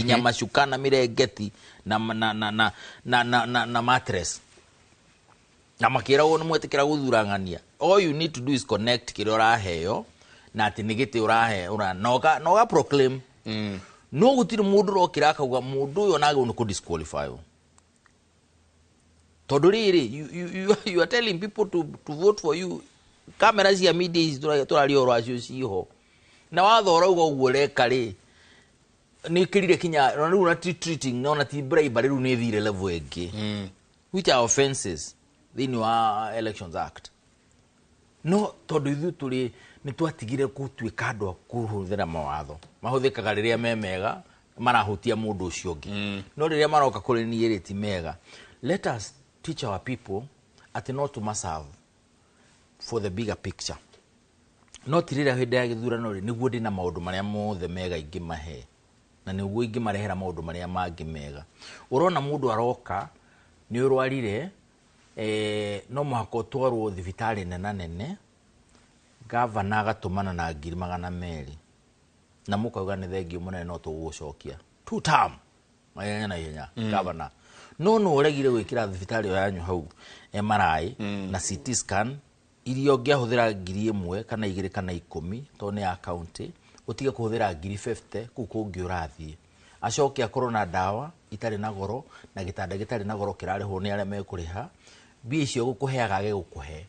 Nginya macuka na mĩrengeti na mattress na makĩragwo nĩ mwetĩkĩra gũthurang'ania. All you need to do is connect kĩrĩa ũraheo na atĩ nĩ gĩtĩ ũrahe ũra na ũga proclaim. No gũtirĩ mũndũ ũrokĩra akauga mũndũ ũyũ onagĩrĩirwo nĩ kũ-disqualify wo, tondũ rĩrĩ you are telling people to vote for you. Kamera cia media ici tũraria ũhoro wacio ciho na watho ũrauga ũguo ũreka rĩ nĩ ĩkĩrire kinya na rĩu na ti treating na ona ti bribery, rĩu nĩ ĩthire level ĩngĩ, which are offenses thĩinĩ wa Elections Act. No tondũ ithuĩ tũrĩ nĩ twatigire gũtuĩka andũ a kũhũthĩra mawatho, mahũthĩkaga rĩrĩa me mega marahutia mũndũ ũcio ũngĩ, no rĩrĩa maroka kũrĩ niĩ rĩ ti mega. Let us teach our people atĩ no tũmaserve for the bigger picture, no ti rĩrĩa hĩndĩ ya gĩthurano rĩ nĩguo ndĩna maũndũ marĩa mothe mega ingĩmahe na nĩguo ingĩmarehera maũndũ marĩa mangĩ mega. Ũrona mũndũ aroka nĩ ũrwarire, no mũhaka ũtwarwo thibitarĩ nena nene, gavana agatũmana na 200,000 na mũkauga nĩ thengiũ mũnene, no tũgũgũcokia two term na ihenya na ihenya gavana. No nĩ ũregire gwĩkĩra thibitarĩ ĩyo yanyu hau MRI na CT scan iria ũngĩahũthĩra 1,000 kana 2 kana 10 tondũ nĩ ya county, ũtige kũhũthĩra 50,000 kũu kũngĩ ũrathiĩ. Acoke akorwo na ndawa itarĩ na goro na gĩtanda gĩtarĩ na goro kĩrarĩhwo nĩ arĩa mekũrĩha mbia icio gũkũheaga age gũkũhe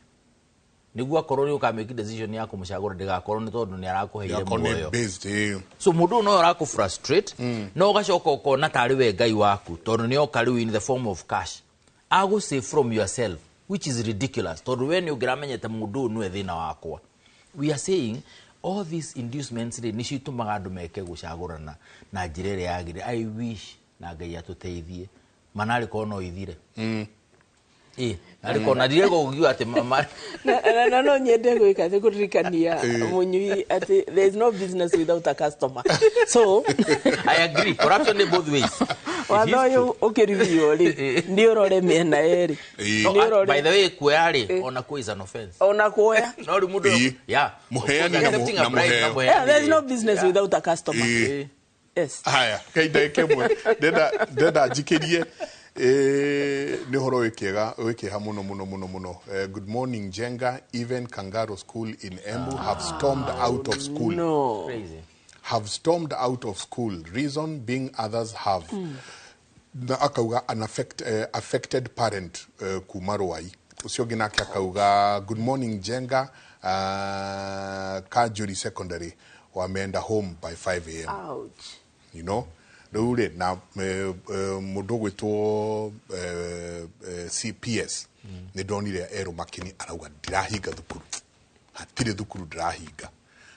nĩguo akorwo nĩ ũka make decision ya kũmũcagũra, ndĩgakorwo nĩ tondũ nĩ arakũheire Yakorwo nĩ muoyo. based. So mũndũ ũyũ no arakũ frustrate no ũgacoka ũkona tarĩ we Ngai waku tondũ nĩ oka rĩu in the form of cash agũ save from yourself, which is ridiculous, tondũ we nĩ ũngĩramenyete mũndũ ũyũ nĩwe thĩna wakwa. We are saying all these inducements rĩ nĩcio itũmaga andũ meke gũcagũrana na njĩra ĩrĩa yagĩrĩire. I wish na Ngai atũteithie manarĩ korwo no ithire ĩ narĩ korwo na ndirega ũgiuga atĩ Na no nyende gwĩka atĩ kũririkania mũnyui atĩ there is no business without a customer, so I agree, corruption in both ways. Watho ũyũ ũkĩrivio rĩ nĩ ũrore mĩena yerĩ. No, Nĩ ũrore. By the way, kuoya rĩ ona kuo is an offense. Ona kuoya. No rĩu mũndũ Mũheani na Accepting a na bribe na mũheo. mũheani Yeah, there is rĩ. no business without a customer. Yes. Haya, kai ndagĩka ĩmwe ndenda njikĩrie nĩ ũhoro wĩ kĩega wĩ kĩeha mũno mũno mũno mũno. Good morning, Njenga. Even Kangaro School in Embu have stormed out of school. No. Crazy. Have stormed out of school, reason being others have na akauga an affected parent kuma Rwai. Ũcio ũngĩ nake akauga, "Good morning, Njenga. Kanjuri Secondary wameenda home by 5 a.m." Ouch. Rĩu rĩ na mũndũ ũgwĩtwo CPS nĩ ndonire erũ makini arauga ndirahinga thukuru, hatirĩ thukuru ndirahinga,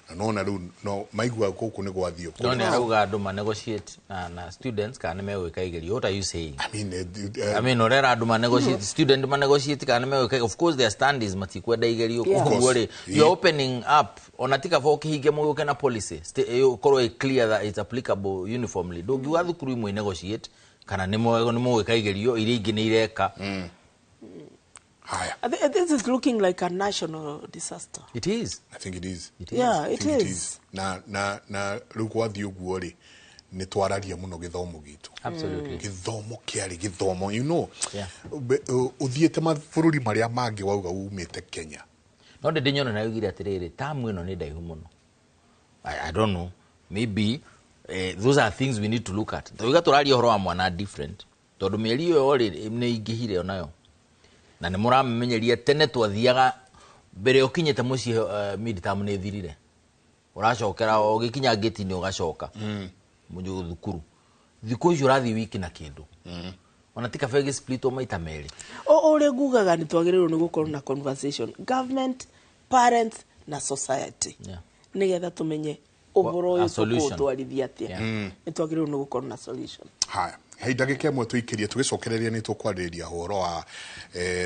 na nona rĩu no maigua gũkũ nĩ gwathiĩ No nĩ arauga andũ ma negotiate na students kana nĩ megwĩka igerio. What are you saying? I mean, I mean, ũrera andũ ma negotiate, student ma negotiate kana nĩ megwĩka. Of course their stand is matikwenda igerio. Of Koguo rĩ course. you're opening up ona ti kaba ũkĩhinge mũgũke na policy ũkorwo ĩ clear that it's applicable uniformly. Ndũngiuga thukuru imwe negotiate kana nĩ mũgwĩka igerio, iria ingĩ nĩ ireka. Haya. This is looking like a national disaster. It is. I think it is. It is. Yeah, I it think is. Na rĩu gwathiĩ ũguo rĩ nĩ twararia mũno gĩthomo gitũ. Gĩthomo kĩarĩ gĩthomo. Ũthiĩte mabũrũri marĩa mangĩ wauga umĩte Kenya. No ndĩ nyona na yugire atĩrĩrĩ tamu ĩno nĩ ndaihu mũno. I don't know, maybe those are things we need to look at. Tauga tũraria ũhoro wa mwana different tondũ mĩeri ĩyo rĩ nĩ ingĩhire onayo na nĩ mũramenyeria tene twathiaga mbere ũkinyĩte mũciĩ, midterm nĩ thirire, ũracokera o ũgĩkinya ngĩti-inĩ ũgacoka mũthĩ thukuru. Thikũ icio ũrathiĩ wiki na kĩndũ ona ti kaba ĩgĩsplitwo maita merĩ. O ũrĩa ngugaga nĩ twagĩrĩirwo nĩ gũkorwo na conversation, government, parents na society, nĩgetha tũmenye ũhoro A ũyũ solution. tũkũũtwarithia atĩa. Nĩ twagĩrĩirwo nĩ gũkorwo na solution. Haya, he ndagĩka ĩmwe tũikĩrie tũgĩcokereria nĩ tũkwarĩrĩria ũhoro wa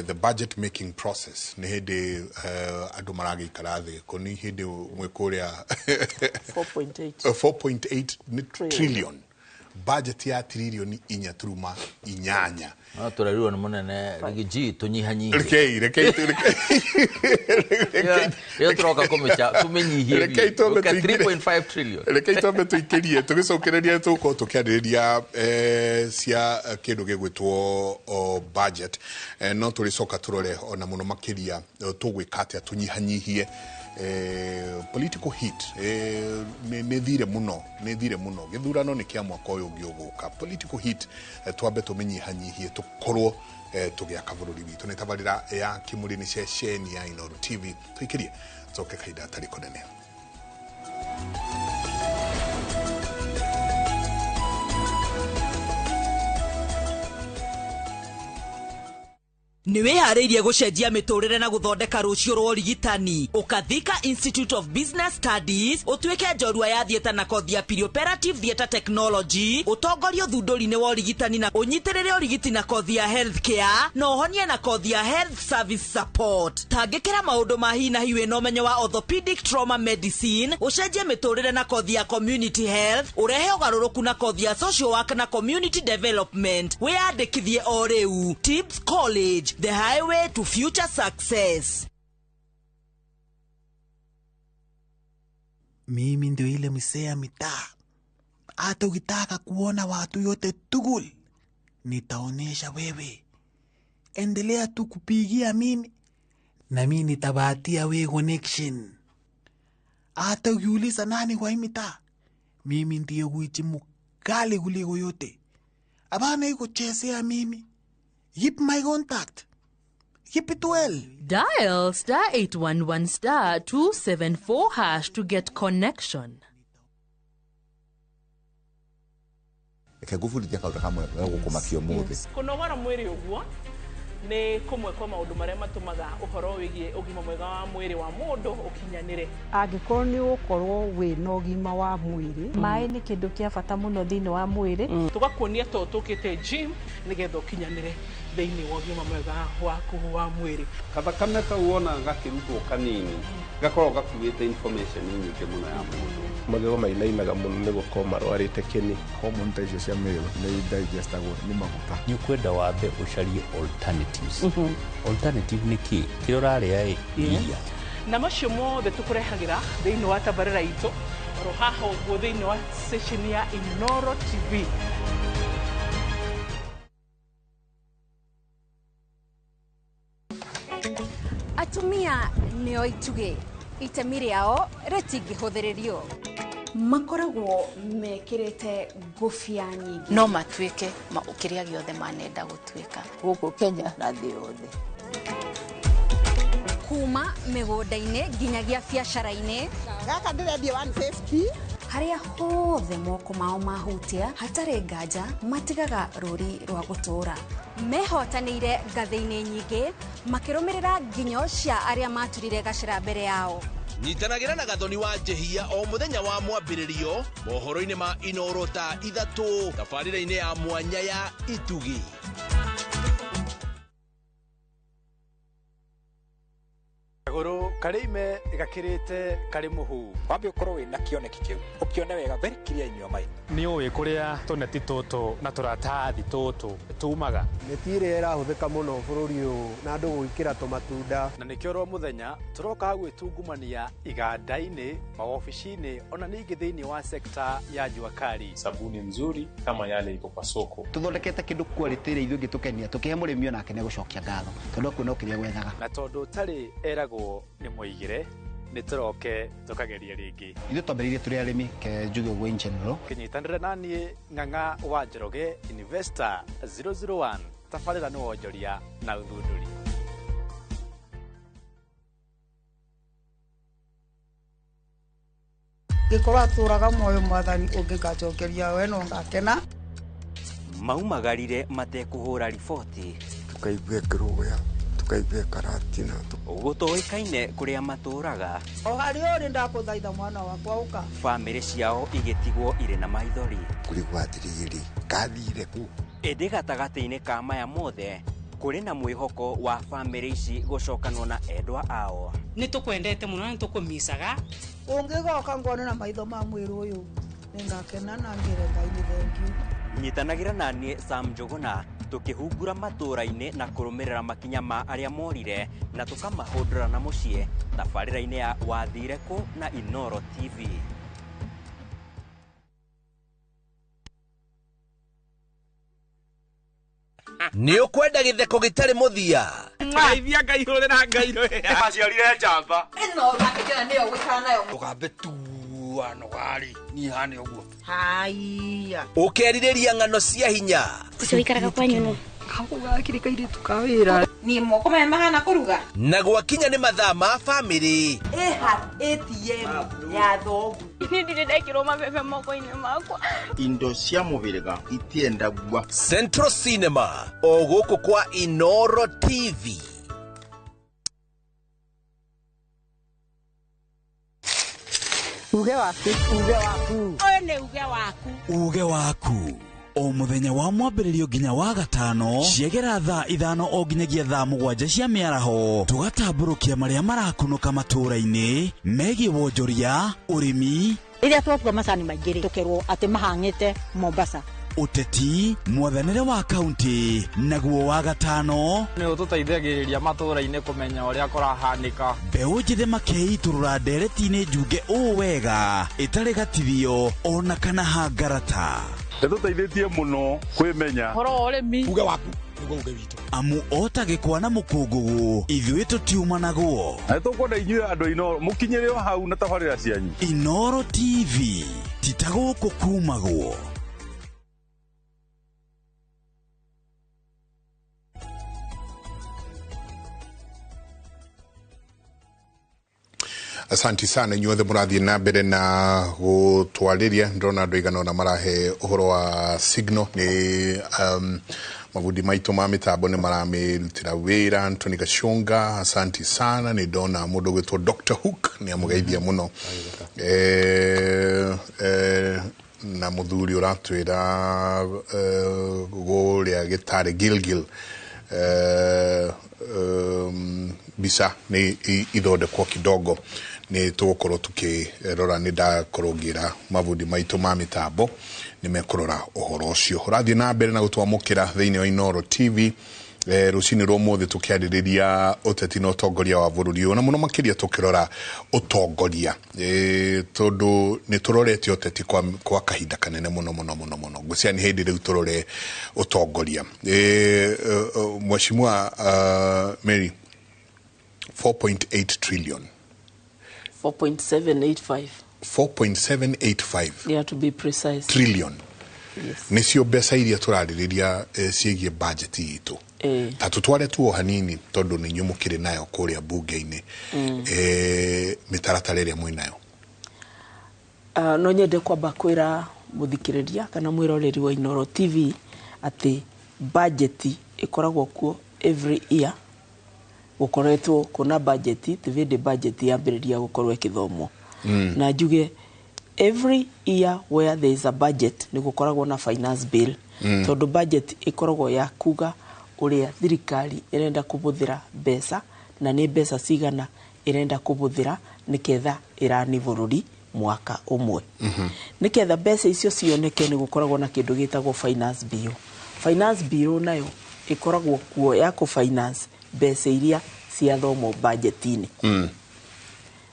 the budget making process. Nĩ hĩndĩ andũ maragĩikara thĩ kũ nĩ hĩndĩ mwĩ kũrĩa 4.8 4.8 nĩ Trillion. Trillion, budget ya 4.8 trillion. No tũrerirwo nĩ mũnene Riggy G tũnyihanyihie. Rekei rekei Rĩo tũroka kũmĩnyihie. Rekei twambe 3.5 trillion. Rekei twambe tũikĩrie tũgĩcokereria tũgũkorwo tũkĩarĩrĩria cia kĩndũ gĩgwĩtwo budget, no tũrĩcoka tũrore ona mũno makĩria tũgwĩka atĩa tũnyihanyihie political heat. Nĩ thire mũno, nĩ thire mũno. Gĩthurano nĩ kĩa mwaka ũyũ ũngĩ ũgũka. Political heat twambe tũmĩnyihanyihie tũkorwo tũgĩaka bũrũri witũ. Nĩ tabarĩra ya Kĩmũrĩ, nĩ ceceni ya Inooro TV. Tũikĩrie tũcoke kahinda gatarĩ kũnene. Nĩ wĩharĩirie gũcenjia mĩtũrĩre na gũthondeka rũciũ rwa ũrigitani. Ũkathika Institute of Business Studies ũtuĩke njorua ya theatre na kothi ya perioperative theatre technology, ũtongorie ũthundũri-inĩ wa ũrigitani na ũnyitĩrĩre ũrigiti na kothi ya health care na ũhonie na kothi ya health service support. Tangĩkĩra maũndũ ma hi na hi wĩna ũmenyo wa orthopedic trauma medicine, ũcenjie mĩtũrĩre na kothi ya community health, ũrehe ũgarũrũku na kothi ya social work na community development. Wĩyandĩkithie o rĩu. Tibbs College, the highway to future success. Mimi ndio ile msee ya mitaa. Hata ukitaka kuona watu yote tugul, nitaonesha wewe. Endelea tu kupigia mimi na mimi nitabatia wewe connection. Hata ukiuliza nani kwa hii mitaa, mimi ndiye gwiji mkali kuliko yote. Abana iko chezea mimi. Keep my contact. Keep it well. Dial star 811 star 274 hash to get connection. Reke ngũbundithia kaũndũ kamwe gũkũmakia ũmũthĩ. Kũnogora mwĩrĩ ũguo nĩ kũmwe kwa maũndũ marĩa matũmaga ũhoro wĩgiĩ ũgima mwega wa mwĩrĩ wa mũndũ ũkinyanĩre. Angĩkorwo nĩ ũgũkorwo wĩna ũgima wa mwĩrĩ, maĩ nĩ kĩndũ kĩa bata mũno thĩinĩ wa mwĩrĩ. Tũgakuonia to tũkĩte gym nĩgetha ũkinyanĩre thĩinĩ wa ũgima mwega waku wa mwĩrĩ. Kathakame kau wona gakĩrutwo kanini gakoragwo gakuĩte information nyingĩ mũno ya mũndũ. Magego mainainaga mũno nĩ gũkorwo marwarĩte kĩni. Hormone ta icio cia male nĩ digestagwo nĩ maguta. Nĩ ũkwenda wambe ũcarie alternatives. Alternative nĩ kĩ? Kĩrĩa ũrarĩa ĩ iria. Na macio mothe tũkũrehagĩra thĩinĩ wa tabarĩra itũ oro haha ũguo thĩinĩ wa session ya Inooro TV. Atumia nĩo itugĩ, itemi rĩao rĩtingĩhũthĩrĩrio. Makoragwo mekĩrĩte ngũbia nyingĩ. No matuĩke kĩrĩa gĩothe manenda gũtuĩka. Gũkũ Kenya na thĩ yothe. Kuma mĩgũnda-inĩ nginyagia biacara-inĩ. Gaka ndĩrendia 150. Harĩa hothe moko mao mahutia hatarĩ nganja matigaga rũri rwa gũtũũra. Mehotanĩire ngathĩ-inĩ nyingĩ makĩrũmĩrĩra nginyo cia arĩa maturire gacĩra mbere yao. Nyitanagĩra na Gathoni wa Njehia o mũthenya wa mwambĩrĩrio mohoro-inĩ ma Inooro thaa 3 tabarĩra-inĩ ya mwanya ya Itugĩ. Kagũrũ karĩ ime gakĩrĩte karĩ mũhu. Wambe ũkorwo wĩna kĩoneki kĩu, ũkĩone wega very clear in your mind. Nĩ ũĩ kũrĩa tũneti tũtũ na tũratathi tũtũ tumaga. Mĩtĩ ĩrĩa ĩrahũthĩka mũno bũrũri ũyũ na andũ gwĩkĩra tũmatunda. Na nĩkĩo ro mũthenya tũroka gwĩtungumania iganda-inĩ, maobici-inĩ ona ningĩ thĩinĩ wa sekta ya jua kali. Sabuni nzuri kama yale iko kwa soko. Tũthondekete kĩndũ quality ĩrĩa ithuĩ ĩngĩtũkenia, tũkĩhe mũrĩmi onake nĩegũcokia ngatho tondũ akuona kĩrĩa gwethaga. Na tondũ ũtarĩ eragwo nĩ mũigĩre, nĩ tũroke tũkageria rĩngĩ. Ithuĩ twambĩrĩirie tũrĩ arĩmi, ke njuge ũguo in general. Kĩnyitanĩre naniĩ Ng'ang'a wa Njoroge, Investor 001, tabarĩra nĩ wonjoria na ũthundũri. Ngĩkorwo atũraga muoyo mwathani ũngĩngacokeria we no ngakena. Maumagarire matekũhũra riboti. Tukaigua kĩrũgũya, tukaigua karatina. Gũtoĩkaine kũrĩa matũraga. O harĩa ũrĩ ndakũthaitha mwana wakwa ũka. Bamĩrĩ ciao igĩtigwo irĩ na maithori. Kũrigwo atĩrĩrĩ, kathire kũ? Ĩndĩ gatagatĩ-inĩ ka maya mothe kũrĩ na mwĩhoko wa bamĩrĩ ici gũcokanwo na endwa ao. Nĩ tũkwendete mũno na nĩ tũkũmicaga. Ũngĩgoka ngone na maitho ma mwĩrĩ ũyũ nĩngakena na ngĩre Ngai nĩ thengiũ. Nyitanagĩra na niĩ Sam Njũgũna Tũkĩhungura matũũra-inĩ na kũrũmĩrĩra makinya ma arĩa morire na tũkamahũndũra na mũciĩ tabarĩra-inĩ ya Wathire Kũ na Inooro TV. Nĩ ũkwenda gĩtheko gĩtarĩ mũthia? Ngeithia Ngai hũrĩra Ngai rwĩra. Aciarire njamba. Ĩno ũrakĩnjĩra nĩyo gũikara nayo. Tũgambe tua nogarĩ niĩ hane ũguo. Haiya. Ũkerirĩria ng'ano cia hinya? Ũcio ũikaraga kwanyu nũ? Gakũ gakĩrĩ kairĩtu ka wĩra. Niĩ moko maya mahana kũruga. Na gwakinya nĩ mathaa ma bamĩrĩ. Ĩha ATM ya thoguo. Niĩ ndirĩ ndekĩrwo mabebe moko-inĩ makwa. Indo cia mũhĩrĩga itiendagua. Central Cinema o gũkũ kwa Inooro TV. Uge waku, uge waku. Ũyũ nĩ uge waku. Uge waku. O mũthenya wa mwambĩrĩrio nginya wa gatano ciegera thaa 5 o nginyagia thaa 7 cia mĩaraho tũgatambũrũkia marĩa marakunũka matũũra-inĩ megiĩ wonjoria, ũrĩmi, rĩrĩa twakua macani maingĩ rĩ tũkerwo atĩ mahang'ĩte Mombasa, ũteti, mwathanĩre wa kaunti, naguo wa gatano nĩ ũtũteithagĩrĩria matũũra-inĩ kũmenya ũrĩa kũrahanĩka. Mbeũ njĩthĩ makeitũrũra ndereti-inĩ njunge ũũ wega ĩtarĩ gatithio ona kana hangarata. Nĩtũteithĩtie mũno kwĩmenya ũhoro wa ũrĩmi. Uge waku nĩguo uge witũ. Amu ota gĩkwa na mũkũngũgũ ithuĩ tũtiumanagwo. Na nĩtũkwenda inyuĩ andũ a Inooro mũkinyĩre o hau na tabarĩra cianyu. Inooro TV ti ta gũkũ kumagwo. Asanti sana inyuothe mũrathiĩ na mbere na gũtwarĩria. Ndĩrona andũ aigana ũna marahe ũhoro wa signal nĩ mabundi maitũ ma mĩtambo nĩ maramĩrutĩra wĩra. Anthony Gachunga, asanti sana. Nĩ ndona mũndũ ũgwĩtwo Dr. Hook nĩ amũgeithia mũno. Na mũthuri ũratwĩra gũrĩa gĩtarĩ Gilgil mbica nĩ ithondekwo kidogo nĩ tũgũkorwo tũkĩrora. Nĩ ndakorwo ngĩra mabundi maitũ ma mĩtambo nĩ mekũrora ũhoro ũcio. Ũrathiĩ na mbere na gũtwamũkĩra thĩinĩ wa Inooro TV rũcinĩ rwa ũmũthĩ tũkĩarĩrĩria ũteti na ũtongoria wa bũrũri ũyũ, na mũno makĩria tũkĩrora ũtongoria tondũ nĩ tũrorete ũteti kwa kahinda kanene mũno mũno mũno mũno. Ngwĩciria nĩ hĩndĩ rĩu tũrore ũtongoria. Mheshimiwa Mary, 4.8 trillion. 4.785. 4.785. Yeah, to be precise. Trillion. Yes. Nĩcio mbeca iria tũrarĩrĩria ciĩgiĩ budget itũ. Ta tũtware tu o hanini tondũ nĩ inyuĩ mũkĩrĩ nayo kũrĩa bunge-inĩ. Mĩtaratara ĩrĩa mwĩ nayo. No nyende kwamba kwĩra mũthikĩrĩria kana mwĩroreri wa Inooro TV atĩ budget ĩkoragwo kuo every year. Gũkoretwo kuna budget ti hĩndĩ budget yambĩrĩria gũkorwo ĩkĩthomwo. Na njuge every year where there is a budget nĩ gũkoragwo na finance bill. Tondũ budget ĩkoragwo ya kuga ũrĩa thirikari ĩrenda kũbũthĩra mbeca na nĩ mbeca cigana ĩrenda kũbũthĩra nĩketha ĩrani bũrũri mwaka ũmwe. Nĩketha mbeca icio cioneke nĩ gũkoragwo na kĩndũ gĩtagwo finance bill. Finance bill nayo ĩkoragwo kuo ya kũ finance mbeca iria ciathomwo budget-inĩ.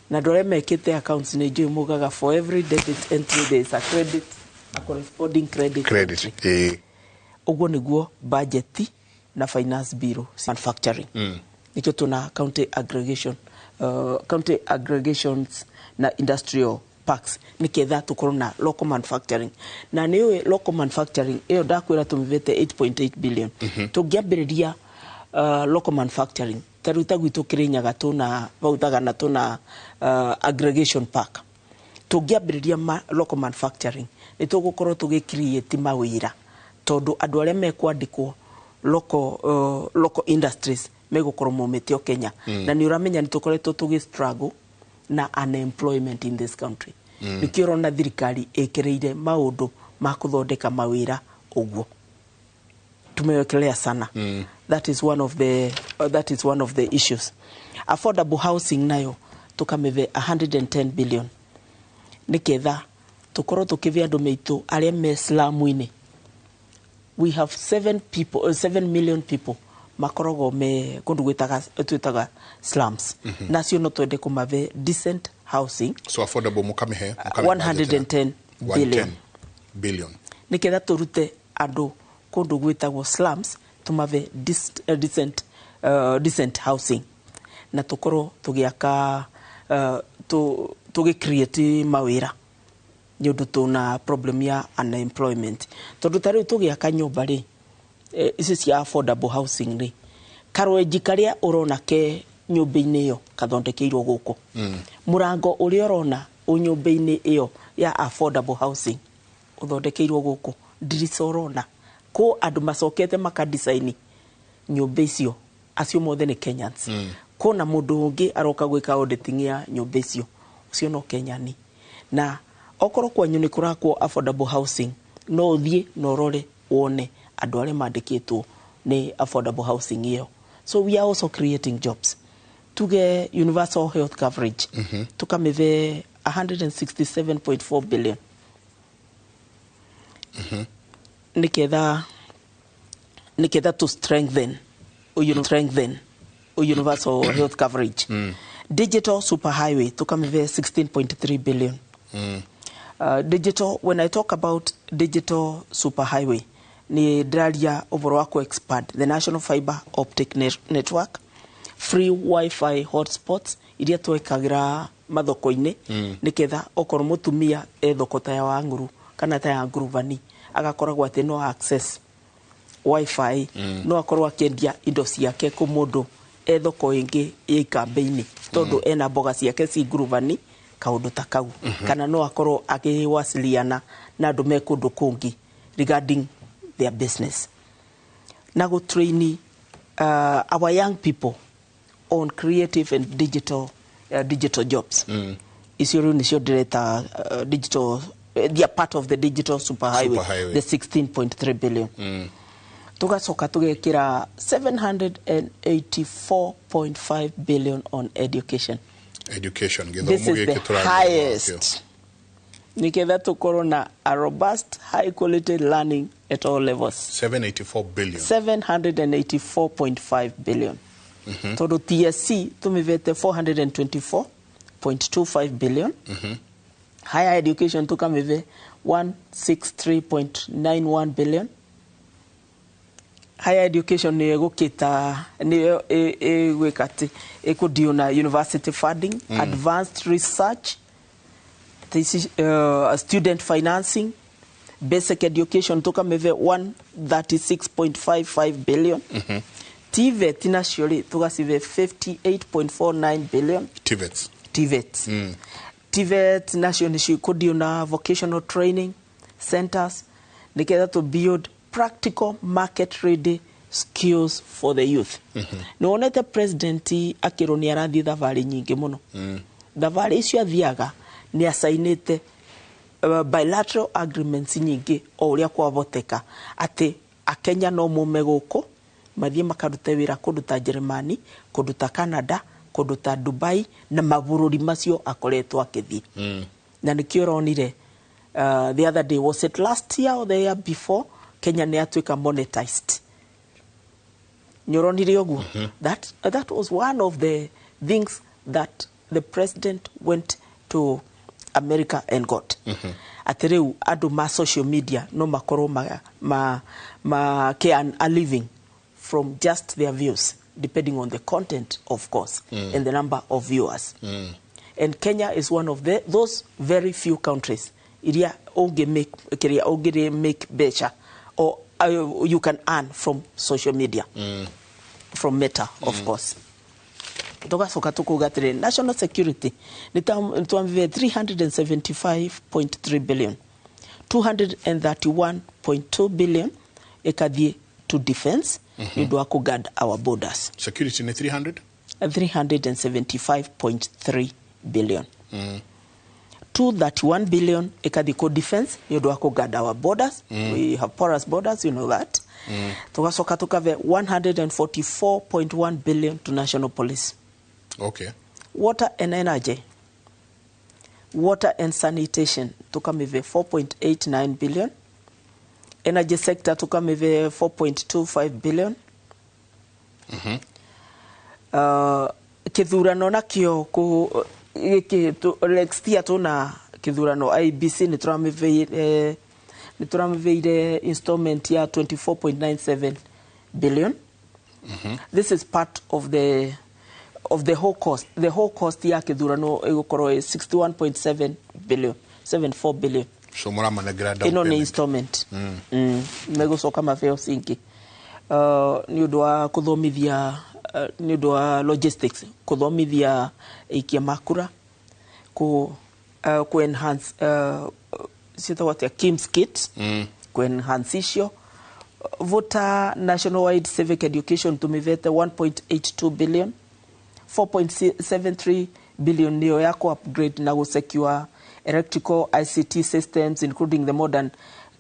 Na andũ arĩa mekĩte accounts nĩ njũĩ mugaga for every debit entry there is a credit, a corresponding credit. Credit. Ũguo nĩguo budget na finance bill manufacturing. Nĩkĩo tuna county aggregation, county aggregations na industrial parks nĩketha tũkorwo na local manufacturing. Na nĩ ũĩ local manufacturing ĩyo ndakwĩra tũmĩvete 8.8 billion. Tũngĩambĩrĩria local manufacturing ta rĩu ta gwitũ Kĩrĩnyaga tũna vau Thagana tũna aggregation park. Tũngĩambĩrĩria local manufacturing nĩ tũgũkorwo tũgĩ create mawĩra tondũ andũ arĩa mekwandĩkwo local industries megũkorwo maumĩte o Kenya. Na nĩ ũramenya nĩ tũkoretwo tũgĩ struggle na unemployment in this country. Nĩkĩo ũrona thirikari ĩkĩrĩire maũndũ ma kũthondeka mawĩra ũguo. Tumewekelea sana. That is one of the that is one of the issues. Affordable housing nayo tukameve 110 billion niketha tukorwo tukive andu meitu aria me slamu-ini We have 7 million people makoragwo me kundu gwitaga twitaga slums. Nacio no twende kumave decent housing. So affordable mukamihe 110 billion. Billion. Niketha turute andu kundu gwitagwo slums tumave decent housing na tukorwo tugiaka tugi create mawira ni undu tuna problem ya unemployment tondu tariu tugiaka nyumba ri ici cia affordable housing ri karwenji karia urona ke nyumba-ini iyo kathondekeirwo guku. Murango uria urona nyumba-ini iyo ya affordable housing uthondekeirwo guku ndirica urona ko andu macokete makadesign nyumba icio acio mothe ni Kenyans. Kona mundu ungi aroka gwika auditing ya nyumba icio ucio no Kenyani na okorwo kwanyu ni kurakwo affordable housing no uthie no rore wone andu aria mandikitwo ni affordable housing iyo. So we are also creating jobs. Tuge universal health coverage. Tukameve 167.4 billion. Niketha to strengthen universal health coverage. Digital superhighway tukameve 16.3 billion. Digital, when I talk about digital superhighway, ni dralia overall wa expand the national fiber optic network, free wifi hotspots iria twekagira mathoko-ini niketha okorwo mutumia e thoko ta ya Wang'uru kana ta ya Nguruvani agakoragwo ati no access wifi. No akorwo akiendia indo ciake ku mundu e thoko ingi ya ikambe-ini tondu ena mboga ciake ci Nguruvani kaundu ta kau. Kana no akorwo akiwasiliana na andu me kundu kungi regarding their business. Na go train our young people on creative and digital digital jobs. Icio riu nicio ndireta digital, they are part of the digital superhighway, the 16.3 billion. Tugacoka tugekira 784.5 billion on education. Education this is the highest. Niketha tukorwo na a robust high quality learning at all levels. 784 billion. 784.5 billion. Todo TSC tumivete 424.25 billion. Higher education tukamive 163.91 billion. Higher education ni egukita ni egwikati ekudiona university funding, advanced research, this, student financing, basic education tukameve 136.55 billion. TVET nationally tugasive 58.49 billion. TVET. TVET. TVET nationally kudiona vocational training centers niketha to build practical market ready skills for the youth. Niwonete president akirwo ni arathie thabarĩ nyingĩ mũno. Thabarĩ icio athiaga ni asainite bilateral agreements nyingĩ o ũrĩa kwavoteka atĩ akenya no mume gũkũ mathie makarute wĩra kũndũ ta Germany, kũndũ ta Canada, kũndũ ta Dubai na mabũrũri macio akoretwo akĩthiĩ. Na nĩkĩo ũronire the other day, was it last year or the year before, Kenya nĩ yatuĩka monetized. Nĩ ũronire ũguo? That was one of the things that the president went to America and got. Atĩ rĩu andũ ma social media no makorwo ma a living from just their views, depending on the content, of course, and the number of viewers. And Kenya is one of those very few countries iria ungi make better or you can earn from social media, from Meta, of course. Tugacoka tukuga atĩrĩ national security nĩ twambirie 375.3 billion, 231.2 billion ĩkathiĩ to defense nĩ ũndũ wa kũ guard our borders. Security nĩ 300? 375.3 billion. 231 billion ĩkathiĩ kũ defense nĩ ũndũ wa kũ guard our borders. We have porous borders, you know that. Tugacoka tukave 144.1 billion to national police. Okay. Water and energy, water and sanitation tukamive 4.89 billion. Energy sector tukamĩve 4.25 billion. Kĩthurano nakĩo kũ gĩkĩ next year tuna kĩthurano IEBC, nĩ tũramĩveire installment ya 24.97 billion. This is part of the whole cost. The whole cost ya kĩthurano ĩgũkorwo ĩ 61.7 billion, 74 billion. So mũramanengera down Ĩno nĩ payment. installment. Megũcoka mabeo cingĩ nĩ ũndũ wa kũthomithia, nĩ ũndũ wa logistics, kũthomithia aikia makura, ku enhance ciĩtagwo atĩa, KIEMS kit, ku enhance icio. Voter nationwide civic education tumivete 1.82 billion. 4.73 billion niyo ya ku upgrade na gusecure electrical ICT systems, including the modern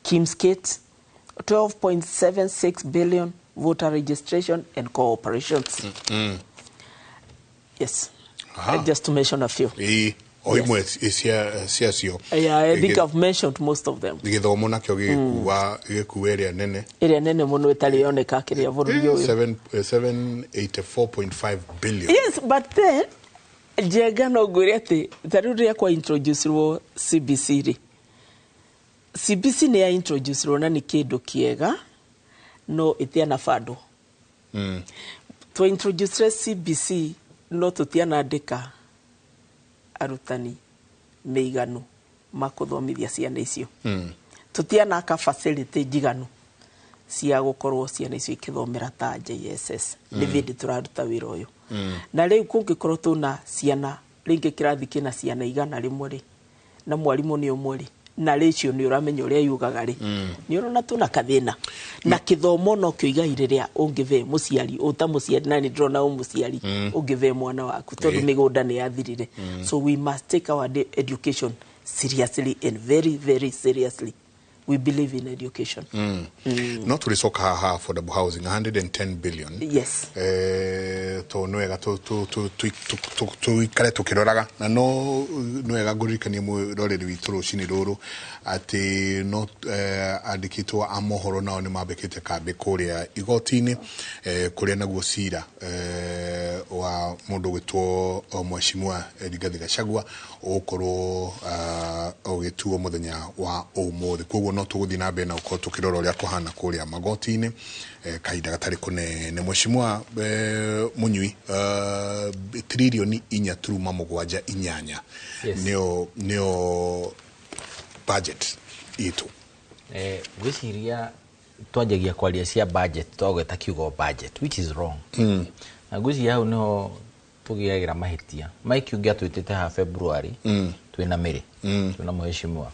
KIEMS kit. 12.76 billion, voter registration and cooperations. Yes. Just to mention a few. Ĩĩ, o imwe ciacio. Yeah, I think I've mentioned most of them. Gĩthomo nakĩo gĩgĩkua ĩrĩa nene. Ĩrĩa nene mũno ĩtarĩ yoneka kĩrĩa bũrũri ũyũ. 784.5 billion. Yes, but then Njenga, no ngwĩre atĩ ta rĩu rĩrĩa kwa introducirwo CBC rĩ, CBC nĩ ya introducirwo na nĩ kĩndũ kĩega, no ĩtiana bando. Twa introducire CBC no tũtianandĩka arutani mĩiganu ma kũthomithia ciana icio. Tũtianaka facility njiganu cia gũkorwo ciana icio ikĩthomera ta JSS. Nĩ hĩndĩ tũraruta wĩra ũyũ. Na rĩu kũngĩkorwo tũna ciana rĩngĩ kĩrathi kĩna ciana 100 rĩ, na mwarimũ nĩ ũmwe rĩ, na ratio nĩ ũramenya ũrĩa yugaga rĩ, nĩ ũrona tũna kathĩna. Na kĩthomo nokĩo igai rĩrĩa ũngĩve mũciari, ũta mũciari, na nĩ ndĩrona ũ mũciari, ũngĩve mwana waku, tondũ mĩgũnda nĩ yathirire. So we must take our education seriously and very very seriously. We believe in education. No tũrĩcoka haha affordable housing, 110 billion. Yes. To nĩ wega tũikare tũkĩroraga, na no nĩ wega ngũririkanie mwĩroreri witũ rũcinĩ rũrũ atĩ no andĩkĩtwo a mohoro nao nĩ mambĩkĩte kambĩ kũrĩa igoti-inĩ, kũrĩa naguo cira wa mũndũ ũgwĩtwo Mheshimiwa Rigathi Gachagua ũgũkorwo ũgĩtuo mũthenya wa ũmũthĩ. Koguo no tũgũthiĩ na mbere na gũkorwo tũkĩrora ũrĩa kũhana kũrĩa magoti-inĩ kahinda gatarĩ kũnene. Mheshimiwa Mũnyui, tririoni 4.78 nĩyo budget itũ. Ngwĩciria twanjagia kwaria cia budget twagweta kiugo budget, which is wrong. Na ngwĩciria hau niho tũgĩagĩra mahĩtia. Mike ũngĩ atwĩtĩte haha February, twĩna Mĩrĩ, twĩna mheshimiwa,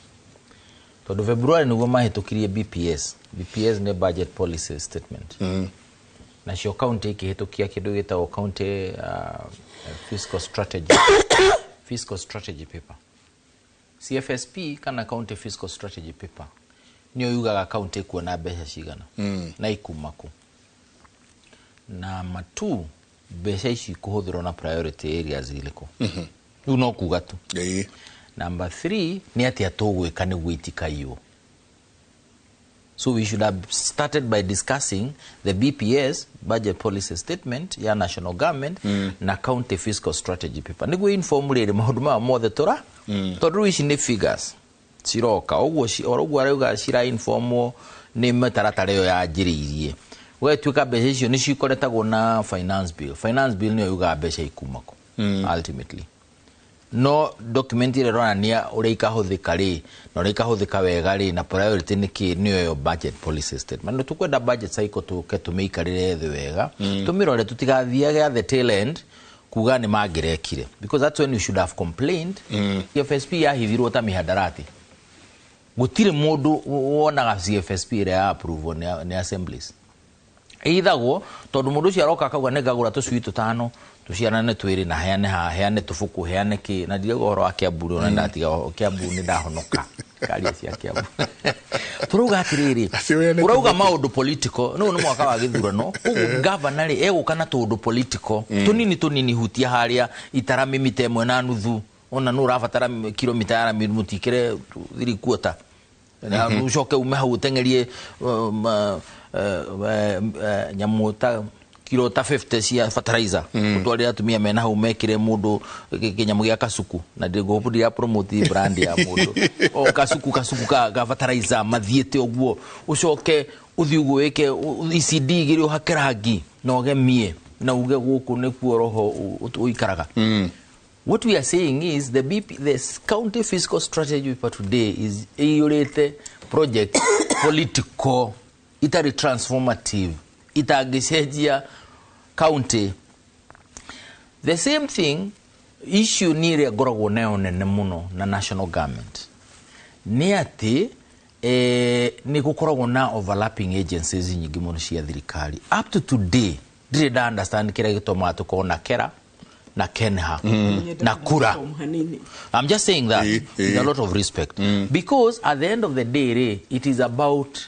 tondũ February nĩguo mahĩtũkirie BPS. BPS nĩ budget policy statement. Nacio county ikĩhĩtũkia kĩndũ gĩtagwo county fiscal strategy paper, CFSP kana county fiscal strategy paper, nĩyo yugaga county ĩkuona mbeca cigana na ikuma kũ, na matu mbeca ici ikũhũthĩrwo na priority areas irĩkũ. Rĩu no kuga tu. Number three nĩ atĩa tũgwĩka nĩguo itikaiywo. So we should have started by discussing the BPS, budget policy statement ya national government, na county fiscal strategy paper nĩguo inform rĩrĩ maũndũ maya mothe tũra, tondũ rĩu ici nĩ figures ciroka ũguo oro ũguo arauga cira informwo nĩ mĩtaratara ĩyo yanjĩrĩirie. Gũgatuĩka mbeca icio nĩ cikoretagwo na finance bill. Finance bill nĩyo yugaga mbeca ikuma kũ ultimately, no document ĩrĩa ĩronania ũrĩa ikahũthĩka rĩ, na ũrĩa ikahũthĩka wega rĩ, na priority nĩ kĩ, nĩyo ĩyo budget policy statement. Nĩ tũkwenda budget cycle tũke tũmĩikarĩre thĩ wega, tũmĩrore, tũtigathiage at the tail end kuga nĩ mangĩrekire, because that's when you should have complained. CFSP yahithirwo ta mĩhandarati. Gũtirĩ mũndũ wonaga CFSP ĩrĩa ya approve nĩ assemblies. Ĩhithagwo tondũ mũndũ ũcio aroka akauga nĩ ngagũra tũcui tũtano tũciarane twĩrĩ na heane haha, heane tũbuku, heane kĩ, na ndirauga ũhoro wa Kiambu rĩ, ona ndatiga Kiambu nĩ ndahonoka karia cia Kiambu. Tũrauga atĩrĩrĩ, ũrauga maũndũ political, nĩ nĩ mwaka wa gĩthurano, koguo gavana rĩ egũka na tũũndũ political tũnini tũnini, hutia harĩa itarami mita 1.5, ona nũ ũrabatara kilomita ya rami mũtikĩre 3/4. Na ucoke ume hau ũteng'erie nyamũ ta kiro ta 50 cia fertilizer, ũtwarĩre atumia mena hau mekĩre mũndũ kĩnyamũ gĩa kasuku, na ndĩngũbundira promote brand ya mũndũ o kasuku kasuku ka fertilizer mathiĩte ũguo, ũcoke ũthiĩ ũguo wĩke ECD igĩrĩ, ũhake rangi na ũgemie na uge gũkũ nĩkuo roho ũikaraga. What we are saying is the BP, the county fiscal strategy paper today is iyũrĩte project political, itarĩ transformative, itangĩcenjia county. The same thing, issue nĩ ĩrĩa ngoragwo nayo nene mũno na national government nĩ atĩ nĩ gũkoragwo na overlapping agencies nyingĩ mũno cia thirikari. Up to today ndirĩ nda understand kĩrĩa gĩtũmaga tũkorwo na KERA na KENHA na KURA. I'm just saying that with a lot of respect, because at the end of the day rĩ, it is about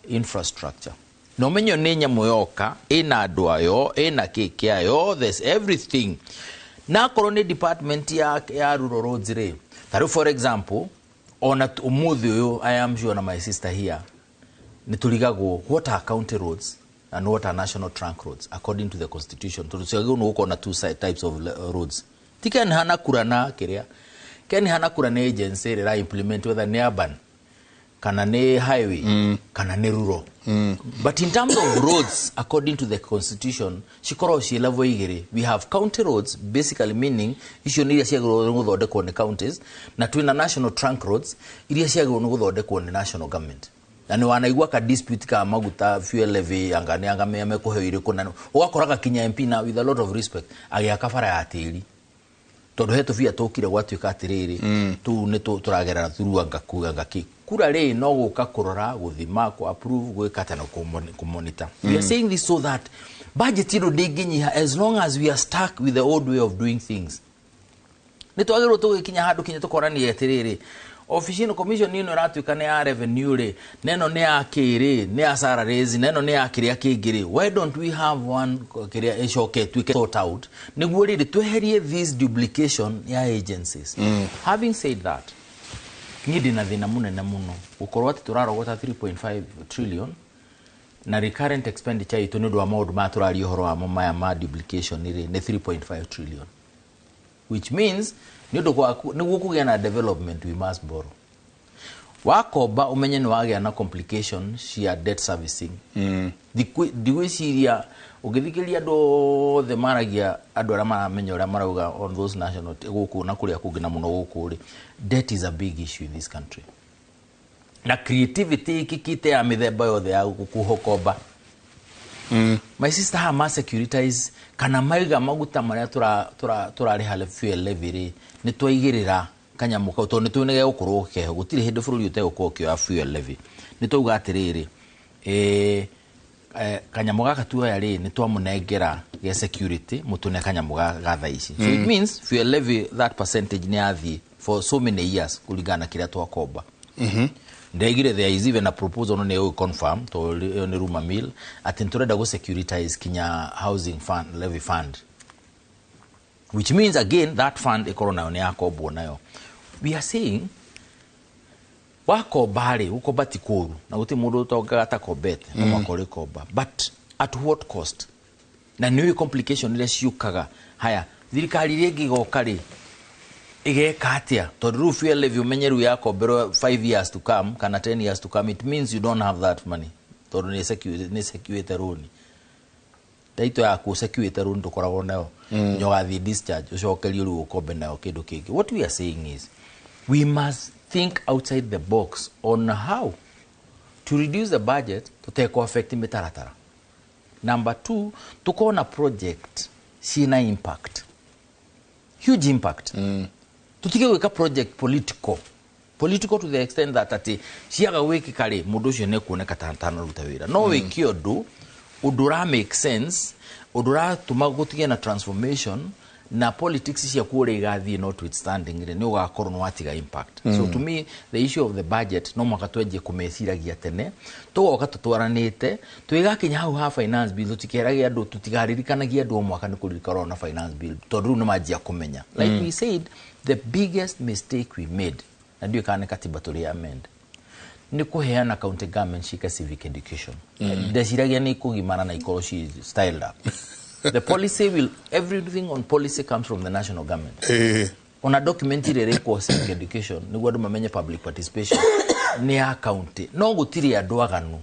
infrastructure, na ũmenyo nĩ nyamũ yoka ĩna andũ ayo, ĩna kĩ kĩayo, there's everything. Na akorwo nĩ department ya rural roads rĩ, ta rĩu for example, ona ũmũthĩ ũyũ, I am sure na my sister here nĩ tũrigagwo what are county roads and what are national trunk roads according to the constitution, tondũ ciagĩrĩirwo nĩ gũkorwo na two side types of roads. Ti KENHA na KURA na kĩrĩa KENHA na KURA nĩ agency ĩrĩa ĩra implement, whether nĩ urban kana nĩ highway kana nĩ rural. But in terms of roads, according to the constitution, cikoragwo ciĩ level igĩrĩ. We have county roads, basically meaning icio nĩ iria ciagĩrĩirwo nĩ gũthondekwo nĩ counties, na twĩna national trunk roads iria ciagĩrĩirwo nĩ gũthondekwo nĩ national government. Na nĩ wanaigua ka dispute ka maguta, fuel levy, anga nĩ anga mekũheo irĩkũ, na ũgakoraga kinya MP, na with a lot of respect, agĩaka bara ya tĩri tondũ he tũbia tũkire gwatuĩka atĩrĩrĩ, tũu nĩ tũragerera through anga ku anga kĩ. KURA rĩ, no gũka kũrora, gũthima, kũ approve, gwĩka atĩa na kũmonitor. We are saying this so that budget ĩno ndĩngĩnyiha as long as we are stuck with the old way of doing things. Nĩ twagĩrĩirwo tũgĩkinya handũ kinya tũkorania atĩrĩrĩ, ofici ĩno, commission ĩno ĩratuĩka nĩ ya revenue rĩ, na ĩno nĩ ya kĩrĩ, nĩ ya salaries, na ĩno nĩ ya kĩrĩa kĩngĩ rĩ, why don't we have one kĩrĩa ĩcoke ĩtuĩke sort out, nĩguo rĩrĩ tweherie this duplication ya agencies. Having said that, niĩ ndĩna thĩna mũnene mũno gũkorwo atĩ tũrarogota 3.5 trillion na recurrent expenditure itũ nĩ ũndũ wa maũndũ maya tũraria ũhoro wamo maya ma duplication rĩ, nĩ 3.5 trillion, which means nĩ ũndũ nĩguo kũgĩa na development we must borrow. Wakomba, ũmenye nĩ wagĩa na complication cia debt servicing. Ndigwĩciria ũngĩthikĩrĩria andũ othe maragia, andũ arĩa maramenya ũrĩa marauga on those national gũkũ na kũrĩa kũngĩ, na mũno gũkũ rĩ, debt is a big issue in this country, na creativity ĩkĩkĩte ya mĩthemba yothe ya gũkũhokomba. My sister, haha ma securitize kana maiga maguta marĩa tũrarĩha fuel levy rĩ, nĩ twaigĩrĩra kanyamũ kau, tondũ nĩ tũĩ nĩ gegũkorwo keho, gũtirĩ hĩndĩ bũrũri ũtegũkorwo ũkĩoya fuel levy. Nĩ twauga atĩrĩrĩ, kanyamũ gaka tuoya rĩ, nĩ twamũnengera gĩa security, mũtũne kanyamũ ga thaa ici. So it means fuel levy, that percentage nĩ yathiĩ for so many years kũringana na kĩrĩa twakomba. Ndĩraigire there is even a proposal, no nĩ confirm tondũ ĩyo nĩ rumor mill, atĩ nĩtũrenda gũ securitize kinya housing fund, levy fund, which means again that fund ĩkorwo nayo nĩ yakombwo nayo. We are saying wakomba rĩ, gũkomba ti kũũru, na gũtirĩ mũndũ ũtongaga atakombete, no mũhaka ũrĩkomba, but at what cost? Na nĩ ũĩ complication iria ciũkaga. Haya, thirikari iria ĩngĩ ĩgoka rĩ, ĩgeka atĩa? Tondũ rĩu fuel levy, ũmenye rĩu yakomberwo 5 years to come kana 10 years to come, it means you don't have that money, tondũ nĩ secuĩte loan taito yaku, secuĩte loan ndũkoragwo nayo nginya ũgathiĩ discharge, ũcokerio rĩu ũkombe nayo kĩndũ kĩngĩ. What we are saying is we must think outside the box on how to reduce the budget tũtekũ affect mĩtaratara. Number two, tukorwo na project ciĩna impact, huge impact. Tutige gwĩka project political political to the extent that atĩ ciaga gwĩkĩka rĩ, mũndũ ũcio nĩ kuoneka ta tanaruta wĩra. No wĩke ũndũ ũra make sense, ũndũ ũratũma gũtigĩa na transformation, na politics ciaku ũrĩa igathiĩ notwithstanding rĩ, nĩ ũgakorwo nĩ watiga impact. So to me, the issue of the budget no mũhaka twenjie kũmeciragia tene, tũgoka tũtwaranĩte, twĩgakinya hau ha finance bill, tũtikerage andũ, tũtigaririkanagia andũ o mwaka nĩ kũririkana na finance bill, tondũ rĩu nĩ manjia kũmenya. Like we said, the biggest mistake we made, na ndiũĩ kana nĩ katiba tũrĩ amend, Nĩ kũheana county government ciĩke civic education. Ndeciragia nĩ ikũgimara na ikorwo ci styled up. The policy will, everything on policy comes from the national government. Ona document ĩrĩa ĩrĩkwo civic education nĩguo andũ mamenye public participation nĩ ya county, no gũtirĩ andũ aganu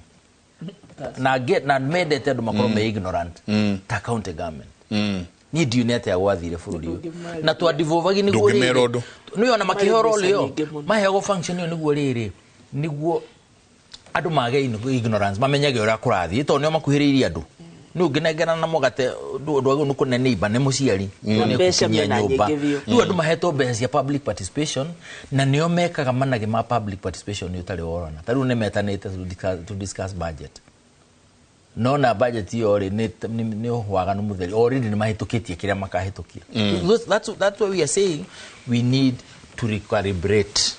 na na mendete andũ makorwo me ignorant ta county government. Niĩ ndiũ nĩ atĩa gwathire bũrũri ũyũ na twandivolvagi nĩguo Ndũngĩmera rĩrĩ. ũndũ. Nĩ ona makĩheo role ĩyo, nyingĩ mũno. maheagwo function ĩyo nĩguo rĩrĩ, nĩguo andũ mage ignorance, mamenyage ũrĩa kũrathiĩ, tondũ nĩo makuhĩrĩirie andũ. Nĩ ũngĩnengerana na mũgate, ndwagĩrĩirwo nĩ kũne neighbor, nĩ mũciari. Na Nĩ mbeca egũkinyia mena nyũmba. nyingĩ biũ. Rĩu andũ mahetwo mbeca cia public participation na nĩo mekaga managĩ ma public participation nĩ ũtarĩ worona. Ta rĩu nĩ metanĩte to discuss budget, no na budget ĩyo rĩ, nĩ waganu mũtheri. Already nĩ mahĩtũkĩtie kĩrĩa makahĩtũkia. That's why we are saying we need to recalibrate.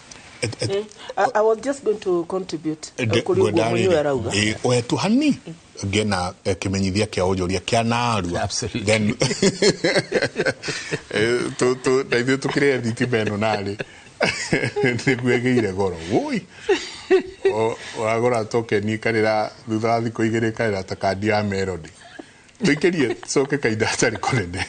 I was just going to contribute kũrĩ ũguo mũnyuo arauga. Wetu hani ngena kimenyithia kia ũnjũria kia narua, then na ithuĩ tũkĩrĩe thitima ĩno narĩ nĩguo ĩgĩire goro woi. Wagũra tokeni ĩkarĩra thutha wa thikũ 2, ĩkarĩra ta kandi ya Melody. Tũikĩrie tũcoke kahinda hatarĩ kũnene.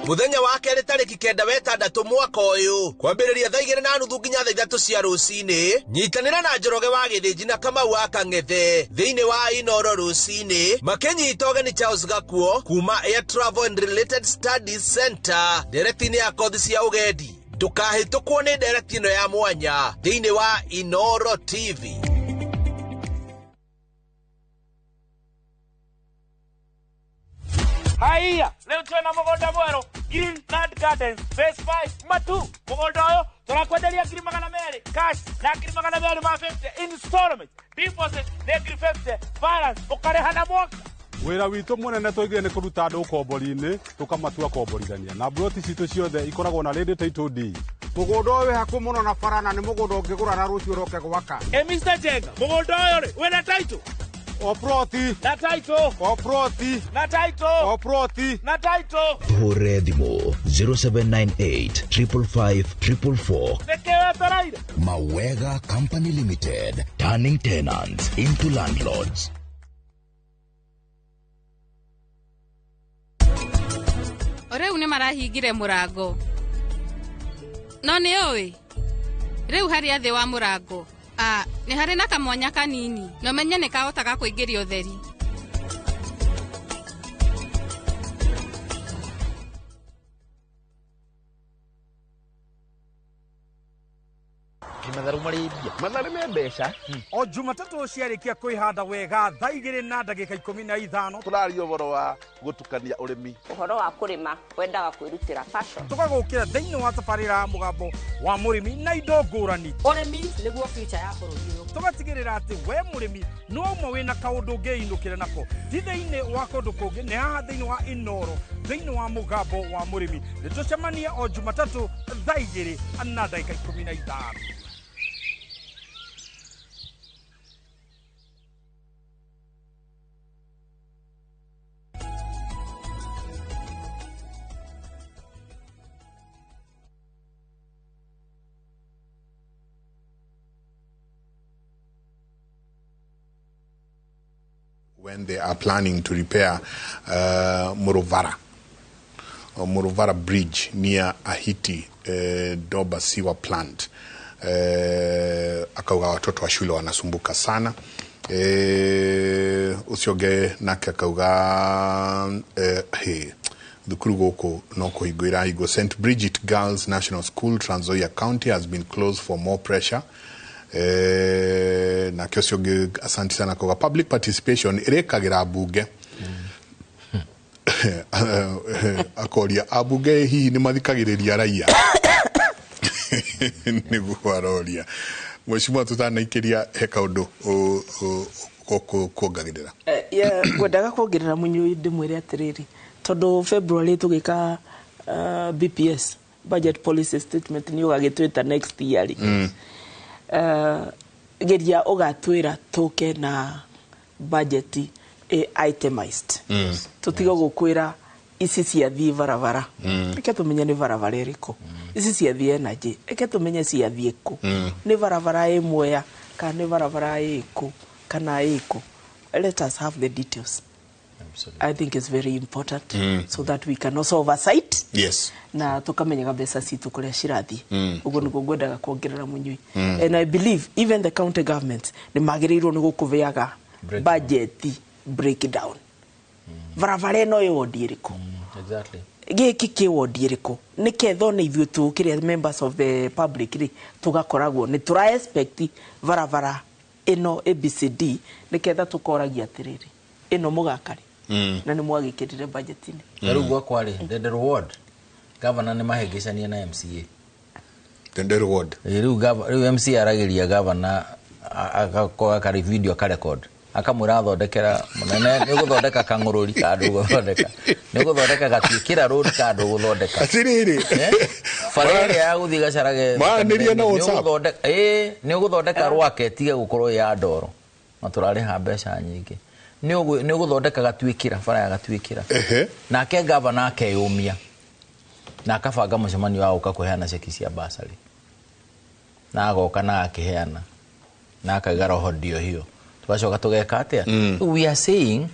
Muthenya wa kerĩ tarĩki 9 wa 6 mwaka ũyũ, kwambĩrĩria thaa 2:30 nginya thaa 3 cia rũcinĩ, nyitanĩra na Njoroge wa Gĩthĩnji na Kamau wa Kang'ethe thĩinĩ wa Inoro rũcinĩ, makĩnyita ũgeni Charles Gakuo kuma Air Travel and Related Studies Center ndereti-inĩ ya kothi cia ũgendi. Ndũkahĩtũkwo nĩ ndereti ĩno ya mwanya thĩinĩ wa Inoro TV. Haiya, leo twena mũgũnda mwerũ, Green Land Gardens Phase 5 Matu. Mũgũnda ũyũ tũrakwenderia 200,000 cash na 250,000 installment. Deposit nĩ 50,000, balance ũkarĩha na mwaka. Wĩra witũ mũnene twaigire nĩ kũruta andũ ũkombori-inĩ tũkamatua komborithania, na mburoti citũ ciothe ikoragwo na ready title deed. Mũgũnda ũyũ wĩ hakuhĩ mũno na bara na nĩ mũgũnda ũngĩgũra na rũciũ ũroke gwaka. E Mr. Jenga, mũgũnda ũyũ rĩ, wĩna title? O ploti. Na title. O ploti. Na title. O ploti. Na title. Hũre thimũ 0798 555 444. Nĩkĩ wetereire? Mawega Company Limited, turning tenants into landlords. O rĩu nĩ marahingire mũrango, no nĩ ũĩ rĩu harĩa thĩ wa mũrango a nĩ harĩ na kamwanya kanini na ũmenye nĩ kahotaga kũingĩria ũtheri. Matharũ marĩ mbia, matharũ me mbeca. O Jumatatũ ciarĩkia kwĩhanda wega thaa 2:15, tũraria ũhoro wa gũtukania ũrĩmi. Ũhoro wa kũrĩma wendaga kwĩrutĩra, passion. Tũgagũkĩra thĩinĩ wa tabarĩra ya Mũgambo wa Mũrĩmi na indo ngũrani. Ũrĩmi nĩguo future ya bũrũri ũyũ. Tũgatigĩrĩra atĩ we mũrĩmi no ũmwe wĩna kaũndũ ũngĩinũkĩra nako, ti thĩinĩ wa kũndũ kũngĩ, nĩ haha thĩinĩ wa Inoro, thĩinĩ wa Mũgambo wa Mũrĩmi. Nĩ tũcemanie o Jumatatũ thaa 2:15. When they are planning to repair Muruvara Bridge near Ahiti Doba Sewer Plant. Akauga watoto wa shule wanasumbuka sana. Ũcio ũngĩ nake akauga hey, thukuru gũkũ no kũhingwo irahingwo. St Bridget Girls National School, Trans Nzoia County, has been closed for more pressure. Nake ũcio ũngĩ, asante sana, akauga public participation ĩrĩkagĩra mbunge. Akoria ambunge hihi nĩ mathikagĩrĩria raia, nĩguo aroria. Mheshimiwa, tutanaikĩria he kaũndũ kuongagĩrĩra? Yeah, ngwendaga kuongerera mũnyui ndĩmwĩre atĩrĩrĩ, tondũ February tũgĩka BPS, budget policy statement, nĩ ũgagĩtwĩta next year rĩ. Geria ũgatwĩra tũke na budget itemized. Tũtige gũkwĩra ici ciathiĩ barabara. Reke tũmenye nĩ barabara ĩrĩkũ. Ici ciathiĩ energy, reke tũmenye ciathiĩ kũ. Nĩ barabara ĩ Mwea kana nĩ barabara ĩkũ kana ĩkũ. Let us have the details. I think it's very important so that we can also oversight na tukamenyaga mbeca citũ kũrĩa cirathiĩ. Ũguo nĩguo ngwendaga kuongerera mũnyui. And I believe even the county governments nĩ magĩrĩirwo nĩ gũkũbeaga budget breakdown. Barabara ĩno ĩ wodi ĩrĩkũ? Gĩkĩ kĩ wodi ĩrĩkũ? Nĩketha ona ithuĩ tũkĩrĩa members of the public rĩ, tũgakoragwo nĩ tũra expect barabara ĩno ABCD, nĩketha tũkoragia atĩrĩrĩ, ĩno mũgaka rĩ? Na nĩ mwagĩkĩrire budget-inĩ. Ta rĩu gwakwa rĩ, Ndenderu ward, governor nĩ mahĩngĩcania na MCA. Ndenderu ward. Rĩu MCA aragĩria governor agakorwo karĩ video akarecord, akamwĩra athondekera mũnene nĩ ũgũthondeka kang'ũrũri ka ndũgũthondeka, nĩ ũgũthondeka gatuĩkĩra road ka ndũgũthondeka. Atĩrĩrĩ. Bara ĩrĩa ya gũthiĩ Gacarage. Maranĩria na WhatsApp. Nĩ ũgũthondeka rwake tige gũkorwo ya ndoro na tũrarĩha mbeca nyingĩ, nĩ ũgũthondeka gatuĩkĩra bara ya gatuĩkĩra. Nake gavana akeyũmia na akabanga mũcemanio wa gũka kũheana ceki cia basarĩ, na agoka na akĩheana na akaiga roho ndio hiyo, tũgacoka tũgeka atĩa? We are saying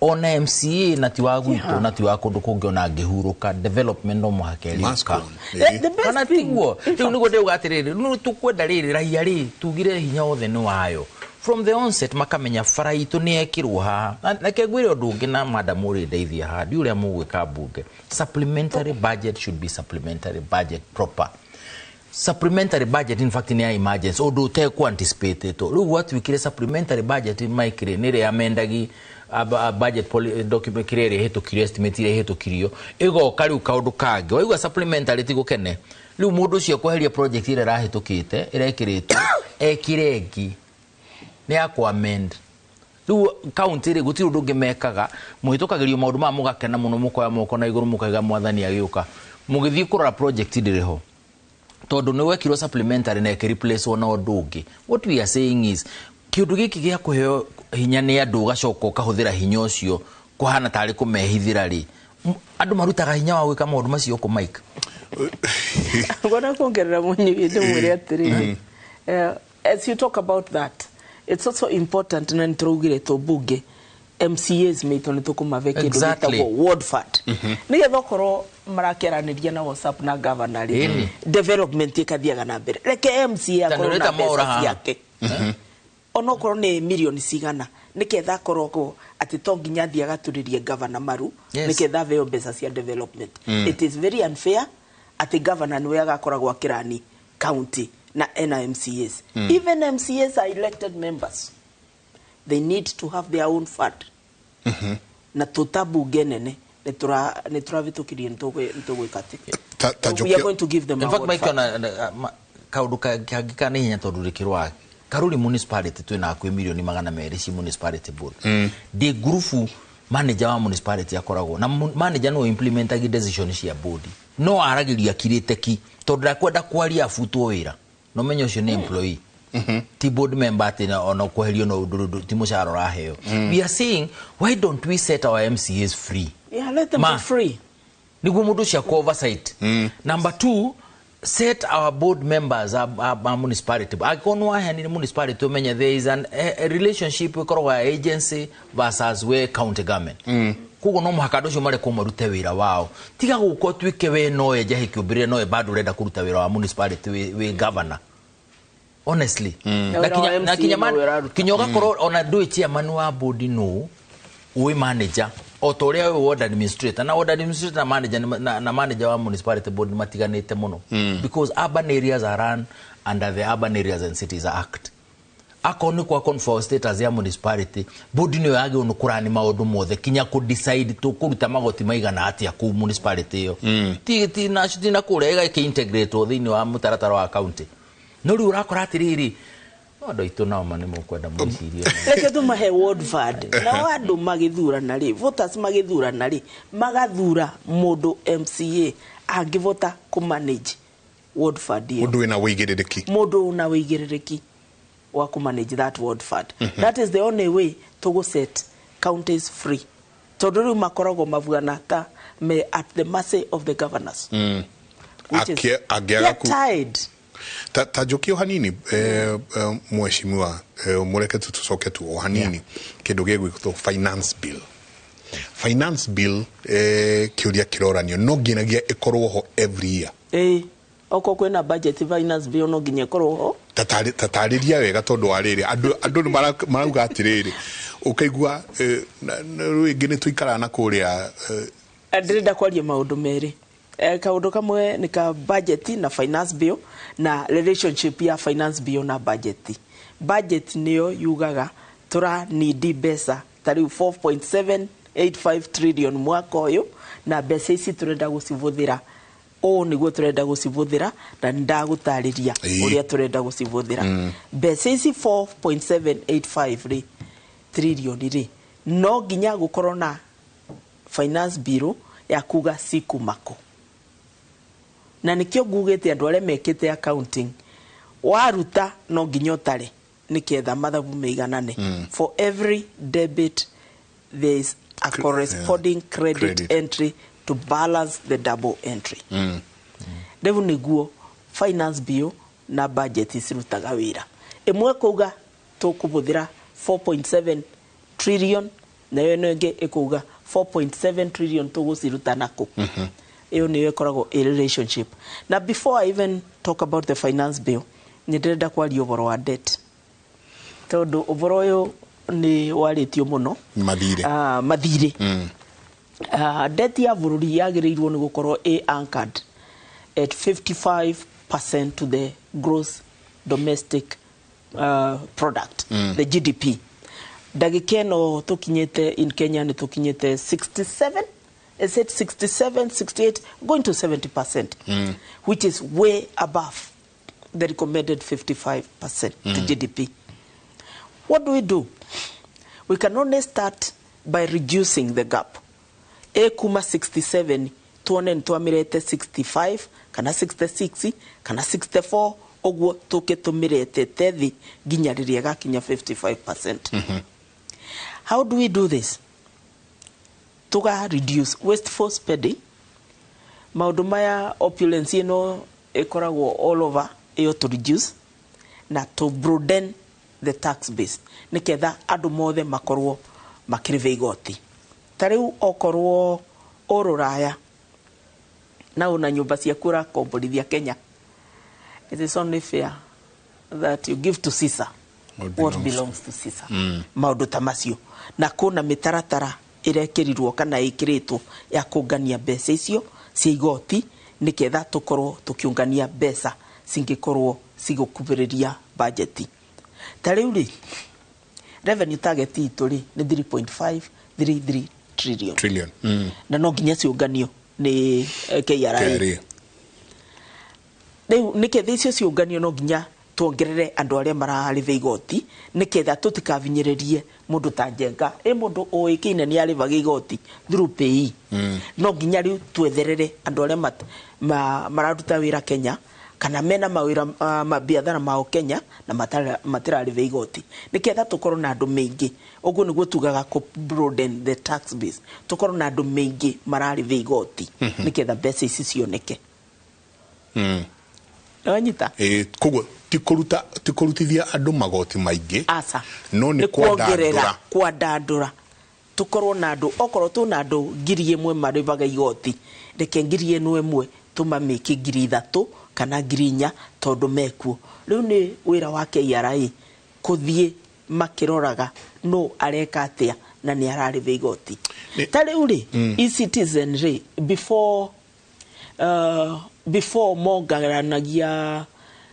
ona MCA na ti wa gwitũ na ti wa kũndũ kũngĩ ona angĩhurũka, development no mũhaka ĩrĩũka. Kana tiguo? Rĩu nĩguo ndĩuga atĩrĩrĩ, nĩ tũkwenda rĩrĩ raia rĩ tugire hinya wothe nĩ wayo from the onset, makamenya bara itũ nĩ yekĩrwo haha. Reke ngwĩre ũndũ ũngĩ na madam ũrĩ ndeithia haha, ndi ũrĩa mũgwĩka mbunge. Supplementary budget should be supplementary budget proper. Supplementary budget in fact nĩ ya emergency, ũndũ ũtekũ anticipate. Rĩu gwatuĩkire supplementary budget Mike rĩ, nĩ ĩrĩa amendagi budget document kĩrĩa ĩrĩa ĩhĩtũkirio, estimate ĩrĩa ĩhĩtũkirio ĩgoka rĩu kaũndũ kangĩ waigua supplementary ti gũkene. Rĩu mũndũ ũcio kweheria project ĩrĩa ĩrahĩtũkĩte ĩrekĩrĩtwo ekĩre ĩngĩ nĩ ya kũ amend. Rĩu county rĩ, gũtirĩ ũndũ ũngĩ mekaga, mũhĩtũkagĩrio maũndũ maya mũgakena mũno, mũkoya moko na igũrũ mũkaiga mwathani agĩũka, mũgĩthiĩ kũrora project ndĩrĩ ho tondũ nĩ wekirwo supplementary na ĩkĩ na ũndũ ũngĩ. What we are saying is kĩũndũ gĩkĩ gĩa kũheo hinya nĩ andũ ũgacoka ũkahũthĩra hinya ũcio kũhana tarĩ kũmehithĩra rĩ, andũ marutaga hinya wa gwĩka maũndũ macio kũ Mike? Ngona kuongerera mũnyui ndĩmwĩre atĩrĩrĩ, as you talk about that, it's also important na nĩtũraugire tũmbunge MCAs maitũ nĩ tũkũmabe kĩndũ gĩtagwo ward fund, nĩgetha okorwo marakĩaranĩria na WhatsApp na governor rĩ, development ĩkathiaga na mbere. Reke MCA akorwo na mbeca ciake onokorwo nĩ mirioni cigana, nĩketha akorwo atĩ to nginya athiĩ agatũrĩrie governor maru nĩketha aveo mbeca cia development. It is very unfair atĩ governor nĩwe agakoragwo akĩrani county na ena MCAs. Even MCAs are elected members, they need to have their own fund. Na tũtabunge nene nĩ tũravĩtũkirie nĩ tũgwĩka atĩ we are going to give them In a fact, ward Mike, fund. ona kaũndũ kangĩ ka nĩ hinya tondũ rĩkĩrwa Karuri municipality twĩna hakuhĩ mirioni 200 ci municipality board. Ndĩ ngurubu manager wa municipality akoragwo na manager no implementagi decision cia board, no aragĩria akirĩte ki tondũ ndakwenda kwaria abutwo wĩra, no menye ũcio nĩ employee ti board member, atĩ ona kweherio no ũndũ ti mũcara ũraheo. We are saying, why don't we set our MCAs free? Yeah, let them Ma. be free. Niguo mũndũ ũcio akwa oversight. Number two, set our board members a municipality, angĩkorwo nĩ waheanire municipality, ũmenye there is a relationship ĩkoragwo ya agency versus we county government. Koguo no mũhaka andũ acio marekwo marute wĩra wao, tiga gũka ũtuĩke we nowe njahi kĩũmbĩrĩre nowe bado ũrenda kũruta wĩra wa municipality wĩ governor, honestly. Na Na wĩra wa na MCA kinya nowe ũraruta. Kinya ũgakorwo ona ndũĩ chairman wa board nũ, ũĩ manager o ta ũrĩa wĩ ward administrator na ward administrator na manager na manager wa municipality board nĩ matiganĩte mũno, because urban areas are run under the Urban Areas and Cities Act. Akorwo nĩ kwa confer status ya municipality, board nĩyo yagĩrĩirwo nĩ kũrani maũndũ mothe kinya kũ decide tũkũruta magoti maigana atĩa kũu municipality ĩyo, ti na kũrĩa ĩgakĩ integrate thĩinĩ wa mũtaratara wa county. No rĩu ũrakora atĩrĩrĩ, no andũ aitũ nao ma nĩ mũkwenda mwĩcirie. Reke tũmahe ward fund, nao andũ magĩthurana rĩ, voters magĩthurana rĩ, magathura mũndũ MCA angĩvota kũ manage ward fund ĩyo. Mũndũ wĩna wĩigĩrĩrĩki. Mũndũ una wĩigĩrĩrĩki wa kũ manage that ward fund. That is the only way to set counties free, tondũ rĩu makoragwo mabuana ta me at the mercy of the governors, which is Angĩaga they are tied. Ta njũkie o hanini, mheshimiwa, mũreke tu tũcoke tu o hanini kĩndũ gĩgwĩtwo finance bill. Finance bill, kĩũria kĩroranio no nginyagia ĩkorwo ho every year? Ĩĩ, okorwo kwĩna budget, finance bill no nginya ĩkorwo ho. Tatarĩria wega, tondũ wa rĩrĩ andũ nĩ marauga atĩrĩrĩ, ũkaigua rĩu ĩngĩ nĩ tũikaraga na kũrĩa. Ndĩrenda kwaria maũndũ merĩ. Kaũndũ kamwe nĩ ka budget na finance bill na relationship ya finance bill na budget. Budget nĩyo yugaga tũra need mbeca ta rĩu 4.785 trillion mwaka ũyũ, na mbeca ici tũrenda gũcibũthĩra ũũ nĩguo tũrenda gũcibũthĩra, na nĩ ndagũtarĩria ũrĩa tũrenda gũcibũthĩra. Mbeca ici 4.785 rĩ trillion rĩ, no nginya gũkorwo na finance bill ya kuga cikumako, na nikio ngugĩte andũ arĩa mekĩte accounting, waruta no nginya ũtare nĩketha mathabu maiganane. For every debit there is a corresponding credit, Credit. entry to balance the double entry. Rĩu nĩguo finance bill na budget cirutaga wĩra. Ĩmwe kuga tũkũbũthĩra 4.7 trillion, nayo ĩno ĩngĩ ĩkuga 4.7 trillion tũgũciruta nakũ. Ĩyo nĩyo ĩkoragwo ĩ relationship. Na before I even talk about the finance bill, nĩ ndĩrenda kwaria ũhoro wa debt, tondũ ũhoro ũyũ nĩ warĩtio mũno. Mathirĩ. Mathirĩ. Debt ya bũrũri yagĩrĩirwo nĩ gũkorwo ĩ anchored at 55% to the gross domestic product, the GDP. Ndagĩka ĩno tũkinyĩte in Kenya nĩ tũkinyĩte 67, is it 67, 68, going to 70%, which is way above the recommended 55% to GDP. What do we do? We can only start by reducing the gap. E kuma 67 tuone nĩ twamĩrete 65 kana 66 kana 64, ũguo tũke tũmĩrete thĩ nginya rĩrĩa ĩgakinya 55%. How do we do this? Tuga reduce wasteful spending, maũndũ maya opulence ĩno ĩkoragwo all over ĩyo, to reduce na to broaden the tax base nĩketha andũ mothe makorwo makĩrĩba igoti. Ta rĩu okorwo ũrũraya na una nyũmba ciaku ũrakomborithia Kenya, it is only fair that you give to Caesar what what belongs belongs to Caesar. Maũndũ ta macio, na kũna mĩtaratara ĩrekĩrirwo kana ĩkĩrĩtwo ya kũngania mbeca icio cia igoti nĩketha tũkorwo tũkĩũngania mbeca cingĩkorwo cigũkuhĩrĩria bajeti. Ta rĩu rĩ, revenue target itũ rĩ nĩ 3.533 trillion. Trillion. Na no nginya ciũnganio nĩ KRA. KRA. Rĩu nĩketha icio ciũnganio no nginya tuongerere andũ arĩa mararĩba igoti, nĩketha tũtikabinyĩrĩrie mũndũ ta Njenga, ĩ mũndũ ũĩkaine nĩ arĩbaga igoti through PAYE. No nginya rĩu twetherere andũ arĩa mararuta wĩra Kenya kana mena mawĩra, mabiathara mao Kenya na matirarĩba igoti, nĩketha tũkorwo na andũ maingĩ. Ũguo nĩguo tugaga kũ broaden the tax base, tũkorwo na andũ maingĩ mararĩba igoti nĩketha mbeca ici cioneke. Nĩwanyita? Ĩ, koguo ti kũruta, ti kũrutithia andũ magoti maingĩ, aca, no nĩ nĩ kuongerera, kwandandũra. Kwandandũra, tũkorwo na andũ, okorwo tũna andũ 1,000 marĩbaga igoti, reke 1,000 tũmamĩke 3,000 kana 4,000 tondũ mekuo. Rĩu nĩ wĩra wa KRA kũthiĩ makĩroraga no areka atĩa na nĩ ararĩba igoti. Ta rĩu rĩ, e-Citizen rĩ, before mongeranagia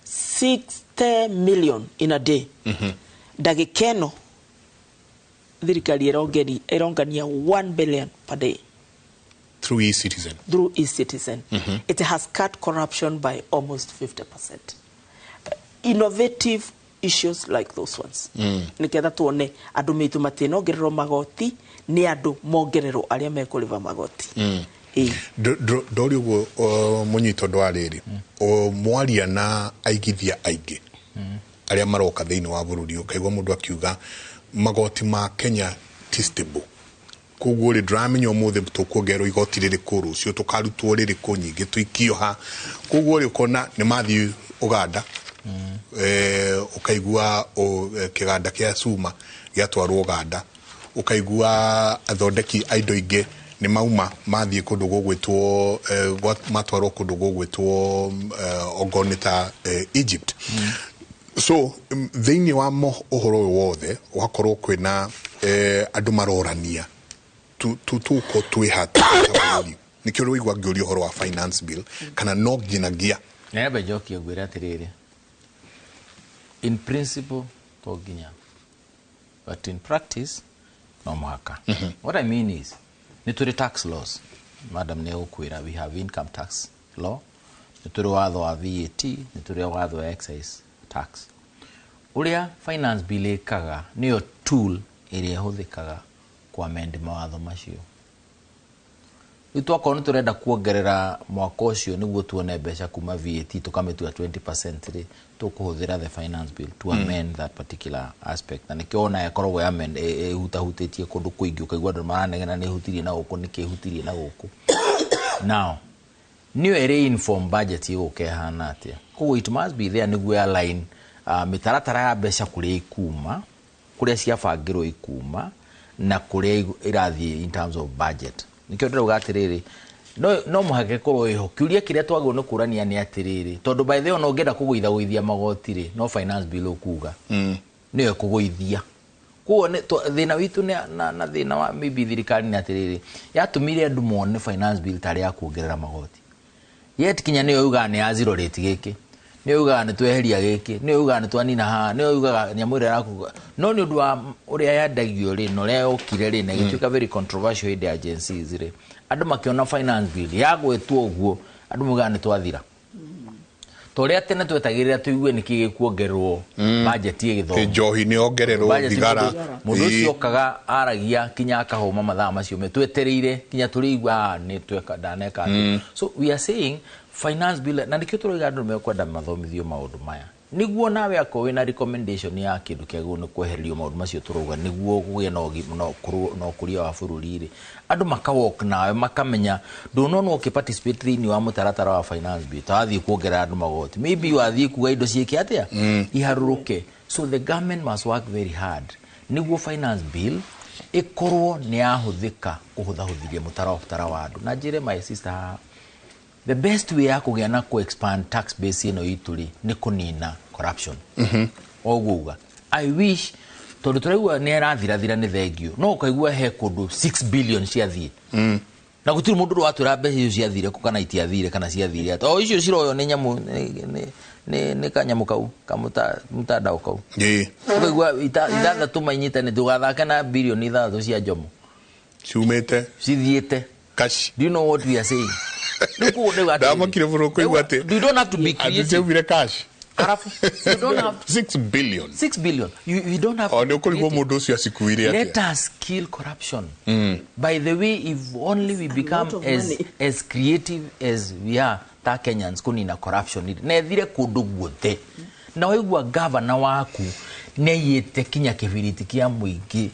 60 million in a day. Ndagĩka ĩno thirikari ĩrongania 1 billion per day through e-Citizen. Through e-Citizen. It has cut corruption by almost 50%. Innovative issues like those ones, nĩgetha tuone andũ maitũ matinongererwo magoti, nĩ andũ mongererwo arĩa mekũrĩba magoti. Ndori ũguo mũnyito ũndũ wa rĩrĩ, mwaria na aigithia aingĩ arĩa maroka thĩinĩ wa bũrũri, ũkaigua mũndũ akiuga magoti ma Kenya ti stable, koguo rĩ, ndĩramenya ũmũthĩ tũkuongererwo igoti rĩrĩkũ, rũciũ tũkarutwo rĩrĩkũ, nyingĩ tũikio ha. Koguo rĩ, ũkona nĩ mathiĩ Ũganda, ũkaigua kĩganda kĩa cuma gĩatwarwo Ũganda, ũkaigua athondeki a indo ingĩ nĩ mauma mathiĩ kũndũ gũgwĩtwo matwarwo kũndũ gũgwĩtwo ongorwo nĩ ta Egypt. So thĩinĩ wa ũhoro ũyũ wothe, ũgakorwo kwĩna andũ marorania tuko twĩ ha ta bũrũri. Nĩkĩo ũraigua ngĩũria ũhoro wa finance bill kana no nginyagia Nyambe njokie ngwĩre atĩrĩrĩ, in principle to nginya, but in practice no mũhaka. What I mean is, nĩ tũrĩ tax laws, madam nĩ egũkwĩra, we have income tax law, nĩ tũrĩ watho wa VAT, nĩ tũrĩ watho wa excise tax. Ũrĩa finance bill ĩkaga, nĩyo tool ĩrĩa ĩhũthĩkaga kũ-amend mawatho macio. Rĩu twakorwo nĩ tũrenda kuongerera mwaka ũcio nĩguo tuone mbeca kuma VAT, tũkamĩtua 20% rĩ, tũkũhũthĩra the finance bill to amend that particular aspect. Na nĩkĩo wona ĩkoragwo amend ĩhutahutĩtie kũndũ kũingĩ, ũkaigua andũ maranegena nĩ ĩhutirie na gũkũ, nĩkĩ ĩhutirie na gũkũ. Now nĩyo ĩrĩ inform budget ĩgũka ĩhana atĩa. Koguo it must be there nĩguo align mĩtaratara ya mbeca kũrĩa ikuma, kũrĩa ciabangĩrwo ikuma, na kũrĩa irathiĩ in terms of budget. Nĩkĩo ndĩrauga atĩrĩrĩ, no mũhaka ĩkorwo ĩho. Kĩũria kĩrĩa twagĩrĩirwo nĩ kũrania nĩ atĩrĩrĩ, tondũ by the way, ona ũngĩenda kũgũithagũithia magoti rĩ, no finance bill ũkuga nĩyo ĩkũgũithia. Koguo thĩna witũ na thĩna wa maybe thirikari nĩ atĩrĩrĩ, yatũmire andũ mone finance bill tarĩ ya kuongerera magoti, yet kinya nĩyo yugaga nĩ ya zero rate, gĩkĩ nĩyo yugaga nĩ tweheria, gĩkĩ nĩyo yugaga nĩ twanina haha, nĩyo yugaga nyamũ ĩrĩa ĩrakuga. No nĩ ũndũ wa ũrĩa yendagio rĩ, na ũrĩa yokire rĩ, na ĩgĩtuĩka very controversial hĩndĩ ya Gen Zs rĩ, andũ makĩona finance bill yagwĩtwo ũguo, andũ maugaga nĩ twathira. Ta ũrĩa tene twetagĩrĩra tũigue nĩkĩ gĩkuongererwo budget ya gĩthomo. Njohi nĩ yongererwo, Budget. thigara. Mũndũ ũcio okaga aragia kinya akahũma mathaa macio me twetereire kinya tũrĩigua, "Ah, nĩ tweka ndaneka atĩa." So we are saying finance bill, na nĩkĩo tũroiga andũ mekwenda mathomithio maũndũ maya, nĩguo nawe akorwo wĩna recommendation ya kĩndũ kĩagĩrĩirwo nĩ kwehererio maũndũ macio tũrauga, nĩguo kũgĩe na na ũkũria wa bũrũri rĩ, andũ makawalk nawe, makamenya ndũnona ũkĩ participate thĩinĩ wa mũtaratara wa finance bill ta wathiĩ kuongerera andũ magoti, maybe wathiĩ kuga indo ciĩke atĩa, iharũrũke. So the government must work very hard nĩguo finance bill ĩkorwo nĩ yahũthĩka kũhũthahũthĩria mũtaratara wa andũ. Na njĩre my sister haha, the best way ya kũgĩa na kũ expand tax base ĩno itũ rĩ, nĩ kũnina corruption. O ũguo uga, I wish, tondũ tũraigua nĩ arathirathira, nĩ thengio, no ũkaigua he kũndũ 6 billion ciathiĩ na gũtirĩ mũndũ ũratwĩra mbeca icio ciathire kũ, kana itiathire, kana ciathire atĩa. O icio ciroywo nĩ nyamũ nĩ kanyamũ kau kamũtandao kau, ũkaigua 6 mainyitane, tũgathake na bilioni 6 cia Njomo ciumĩte cithiĩte cash. Do you know what we are saying? Rĩu koguo ndauga atĩrĩrĩ, Ndamakire mũno kũigua atĩ you don't have to be atĩ creative. Ciaumire cash. Arafu, you don't have 6 billion. 6 billion. You don't have O to nĩ ũkũrigwo mũndũ ũcio acikuire Let atĩa. us kill corruption. By the way, if only we become lot of as, money. as creative as we are ta Kenyans kũnina corruption na ĩthire kũndũ guothe. Na waigua gavana waku nĩ aiyĩte kinya kĩbiriti kĩa mũingĩ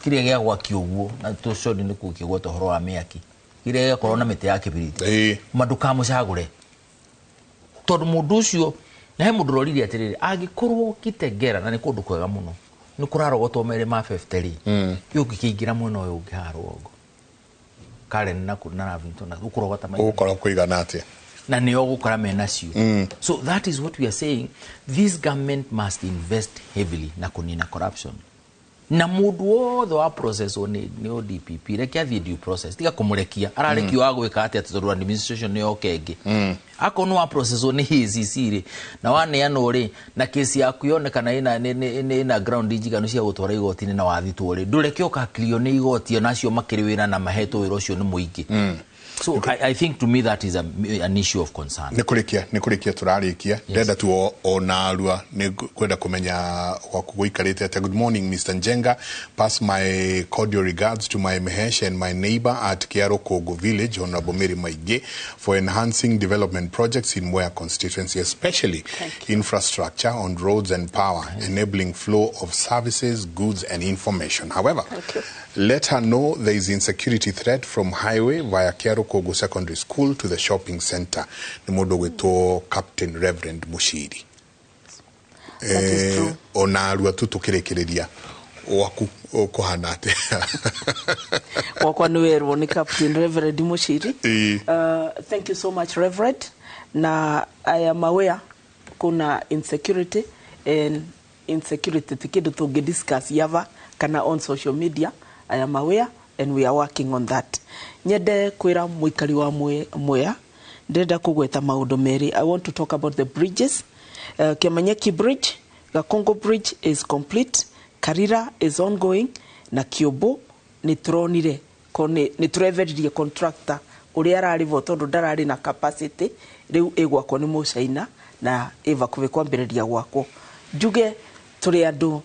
kĩrĩa gĩa gwakio ũguo, na tũconi nĩ kũkĩgweta ũhoro wa mĩaki, kĩrĩa gĩakorwo na mĩtĩ ya kĩbiriti, ma ndũkamũcagũre, tondũ mũndũ ũcio na he mũndũ ũroririe atĩrĩrĩ, angĩkorwo Kitengela, na nĩ kũndũ kwega mũno, nĩ kũrarogotwo merĩ ma 50 rĩ, ũngĩkĩingĩra mwena ũyũ ũngĩ haha rũgongo Karen na Lavington na ũkũrogota maita Ũgũkora kũigana atĩa? Na nĩo ũgũkora menacio. So that is what we are saying, this government must invest heavily na kũnina corruption. Na mũndũ wothe wa processwo nĩ ODPP, reke athiĩ due process, tiga kũmũrekia ararekio wa gwĩka atĩa, tondũ administration nĩ yoka ĩngĩ. Akorwo nĩ wa processwo nĩ ACC rĩ, na waneanwo rĩ, na kesi yaku yonekana ĩna ground njiganu cia gũtwara igoti-inĩ na wathitwo rĩ, ndũreke ũkakirio nĩ igoti, onacio makĩrĩ wĩra na mahetwo wĩra ũcio nĩ mũingĩ. So I think to me that is an issue of concern. Nä kå rä kia tå rarä kia ndenda tu o narua nä kwenda kå menya gwaku gå ikarä te. Good morning, Mr. Njenga. Pass my cordial regards to my mehesh and my neighbor at Kiaro Kogo village, Honorable Mary Maige, for enhancing development projects in Mwea constituency, especially infrastructure on roads and power, enabling flow of services, goods and information. However, let her know there is insecurity threat from highway via Kiaro Kogo Secondary School to the shopping center. Nĩ mũndũ gwĩtwo Captain Reverend Mushiri. That is true. Ona arua tu tũkĩrĩkĩrĩria, waku ũkũhana atĩa? Wakwa nĩ werwo nĩ Captain Reverend Mushiri. Ĩĩ. Thank you so much, Reverend. Na I am aware kuna insecurity, and insecurity ti kĩndũ tũngĩ discuss yava kana on social media. I am aware and we are working on that. Nyende kwĩra mũikari wa Mwea, ndĩrenda kũgweta maũndũ merĩ. I want to talk about the bridges. Kiamanyeki Bridge, Gakongo Bridge is complete, Karira is ongoing, na Kiumbu nĩ tũronire nĩ tũreveririe contractor ũrĩa ararĩ vo tondũ ndararĩ na capacity. Rĩu ĩgwakwo nĩ mũcaina na ĩ vakuhĩ kwambĩrĩria gwakwo. Njuge tũrĩ andũ,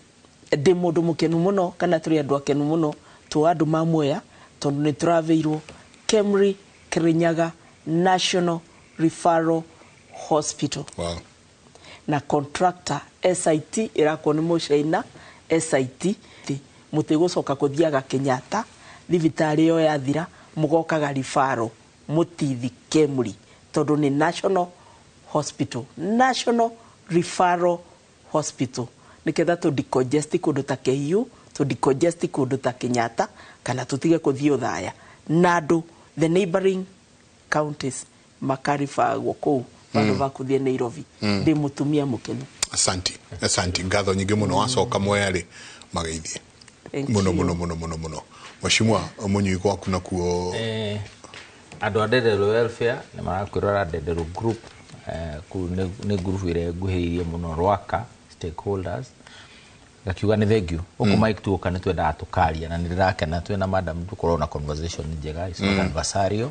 ndĩ mũndũ mũkenu mũno, kana tũrĩ andũ akenu mũno tũ andũ ma Mwea, tondũ nĩ tũraveirwo Kemri Kirinyaga National Referral Hospital. Na contractor SIT ĩrakwo nĩ mũcaina SIT. Mũtigũcoka kũthiaga Kenyatta thibitarĩ ĩyo yathira, mũgokaga referral mũtithi Kemri, tondũ nĩ national hospital, national referral hospital, nĩgetha tũ decongest kũndũ ta KU, tũ decongest kũndũ ta Kenyatta, kana tũtige kũthiĩ ũthaya na andũ the neighboring counties makaribagwo kũu vandũ va kũthiĩ Nairobi. Ndĩ mũtumia mũkenu. Asanti, asanti, ngatho nyingĩ mũno. Wacoka Mwea rĩ, mageithie Thank mũno you. mũno mũno mũno mũno. Mheshimiwa Mũnyui, gwaku nakuo? Andũ a Ndenderũ Welfare nĩ marakwĩrora Ndenderũ Group. Kũu nĩ group ĩrĩa ĩnguhĩrĩirie mũno Rwaka stakeholders. Ngakiuga nĩ thank you gũkũ. Mike, tuoka nĩ twendaga tũkaria na nĩ ndĩrakena twĩna madam tũkorwo na conversation njega. It's not adversarial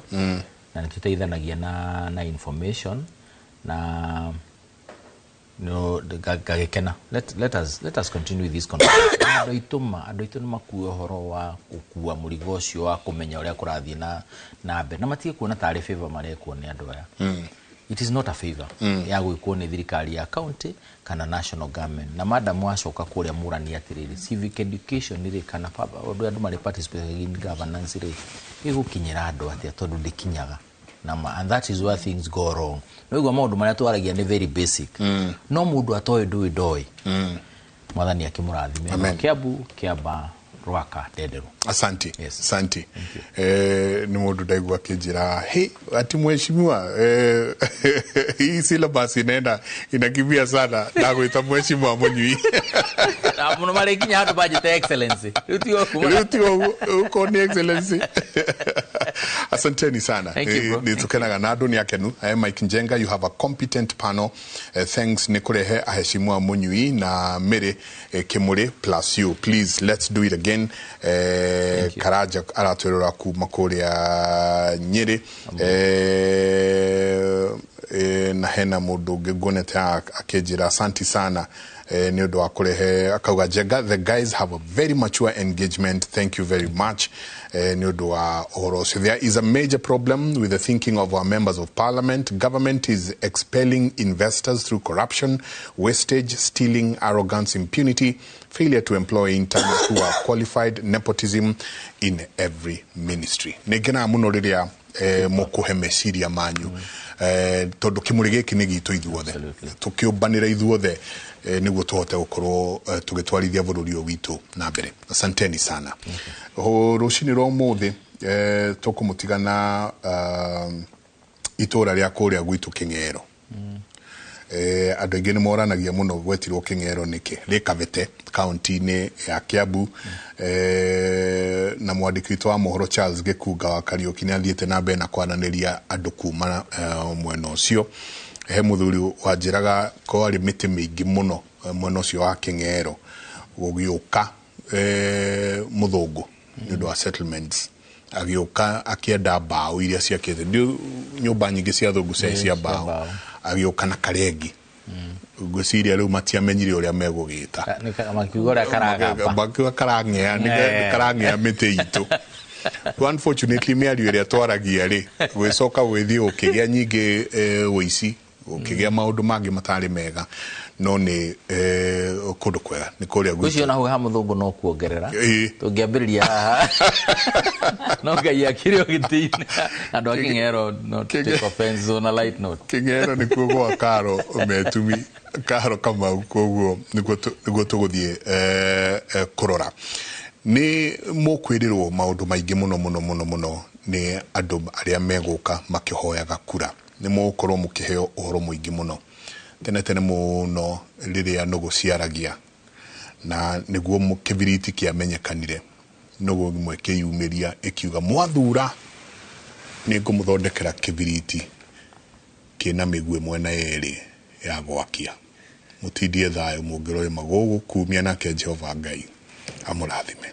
na nĩ tũteithanagia na information na no ngagĩkena. Let us continue with this conversation. Andũ aitũ ma andũ aitũ nĩ makue ũhoro wa gũkua mũrigo ũcio wa kũmenya ũrĩa kũrathiĩ na mbere, na matige kuona tarĩ favor marekwo nĩ andũ aya. It is not a favor ya gwĩkwo nĩ thirikari ya county kana national government. Na madam wacoka kũrĩa mũrani atĩrĩrĩ, civic education rĩ, kana ũndũ andũ marĩ participate in governance rĩ, ĩgũkinyĩra andũ atĩa? Tondũ ndĩkinyaga nama, and that is where things go wrong. Nĩwaigua maũndũ marĩa twaragia nĩ very basic, no mũndũ atoĩ ndũĩ ndoĩ. Mwathani akĩmũrathime. Amen. Kiambu, Kiamba, Rwaka, Ndenderũ. Asanti, asanti. Nĩ mũndũ ndaigua akĩnjĩra he ati mheshimiwa, hii syllabus inaenda inakimbia sana, ndagwĩta Mheshimiwa Mũnyui. Na mũno marĩkinya handũ banjĩte excellency, rĩu tigo kuma. Rĩu tigo ũkorwo nĩ excellency. Asanteni sana. Thank you, bro. Nĩ tũkenaga na andũ nĩ akenu. Mike Njenga, you have a competent panel. Thanks nĩ kũrehe aheshimiwa Mũnyui na Mary Kimuri plus you. Please, let's do it again. Karaja aratwĩrora kuma kũrĩa Nyĩrĩ. Na hena mũndũ ũngĩ nguonete akĩnjĩra asanti sana nĩ ũndũ wa kũrehe, akauga Njenga, the guys have a very mature engagement. Thank you very much nĩ ũndũ wa ũhoro ũcio. There is a major problem with the thinking of our members of parliament. Government is expelling investors through corruption, wastage, stealing, arrogance, impunity, failure to employ interns who are qualified, nepotism in every ministry. Nĩ ngenaga mũno rĩrĩa mũkũhe meciria manyu, tondũ kĩmũrĩ gĩkĩ nĩ gitũ ithuothe, tũkĩũmbanĩra ithuothe nĩguo tũhote gũkorwo tũgĩtwarithia bũrũri ũyũ witũ na mbere. Asanteni sana. Rũcinĩ rwa ũmũthĩ tũkũmũtigana itũra rĩa kũrĩa gwitũ Kĩng'ero. Andũ aingĩ nĩ moranagia mũno gwetirwo Kĩng'ero nĩkĩ, rĩ Kabete kaunti-inĩ ya Kiambu. Na mwandĩki witũ wa mohoro Charles Gĩkunga wa Kariũki nĩ athiĩte na mbere na kwaranĩria andũ kuma mwena ũcio. He mũthuri wanjĩraga kwarĩ mĩtĩ mĩingĩ mũno mwena ũcio wa Kĩng'ero gũgĩũka mũthũngũ nĩ ũndũ wa settlements. Agĩũka akĩenda mbaũ iria ciakĩte. Nyũmba nyingĩ cia thũngũ ciarĩ cia mbaũ. Agĩũka na karengi. Ngwĩciria rĩu matiamenyire ũrĩa megũgĩta. Makiuga ũrĩa karagamba. Makiuga karang'ea, karang'ea mĩtĩ itũ. Unfortunately mĩario ĩrĩa twaragia rĩ, gwĩcoka gwĩthiĩ gũkĩgĩa nyingĩ ũici, gũkĩgĩa maũndũ mangĩ matarĩ mega, no nĩ kũndũ kwega, nĩ kũrĩa gwitũ. Ũcio naho ha mũthũngũ no kuongerera. Tũngĩambĩrĩria haha. No Ngai akĩrĩ o gĩtĩ-inĩ. Andũ a Kĩng'ero no take offense on a light note. Kĩng'ero nĩkuo gwa Karo Metumi, Karo Kamau, koguo nĩguo tũgũthiĩ kũrora. Nĩ mũkwĩrĩrwo maũndũ maingĩ mũno mũno mũno mũno nĩ andũ arĩa megũka makĩhoyaga kura. Nĩ mũgũkorwo mũkĩheo ũhoro mũingĩ mũno. Tene tene mũno rĩrĩa nũgũ ciaragia na nĩguo kĩbiriti kĩamenyekanire, nũgũ ĩmwe ĩkĩyumĩria ĩkiuga mwathura nĩ ngũmũthondekera kĩbiriti kĩna mĩguĩ mwena yerĩ ya gwakia. Mũtindie thayũ mũngĩrore magũgũkumia nake Jehova Ngai amũrathime.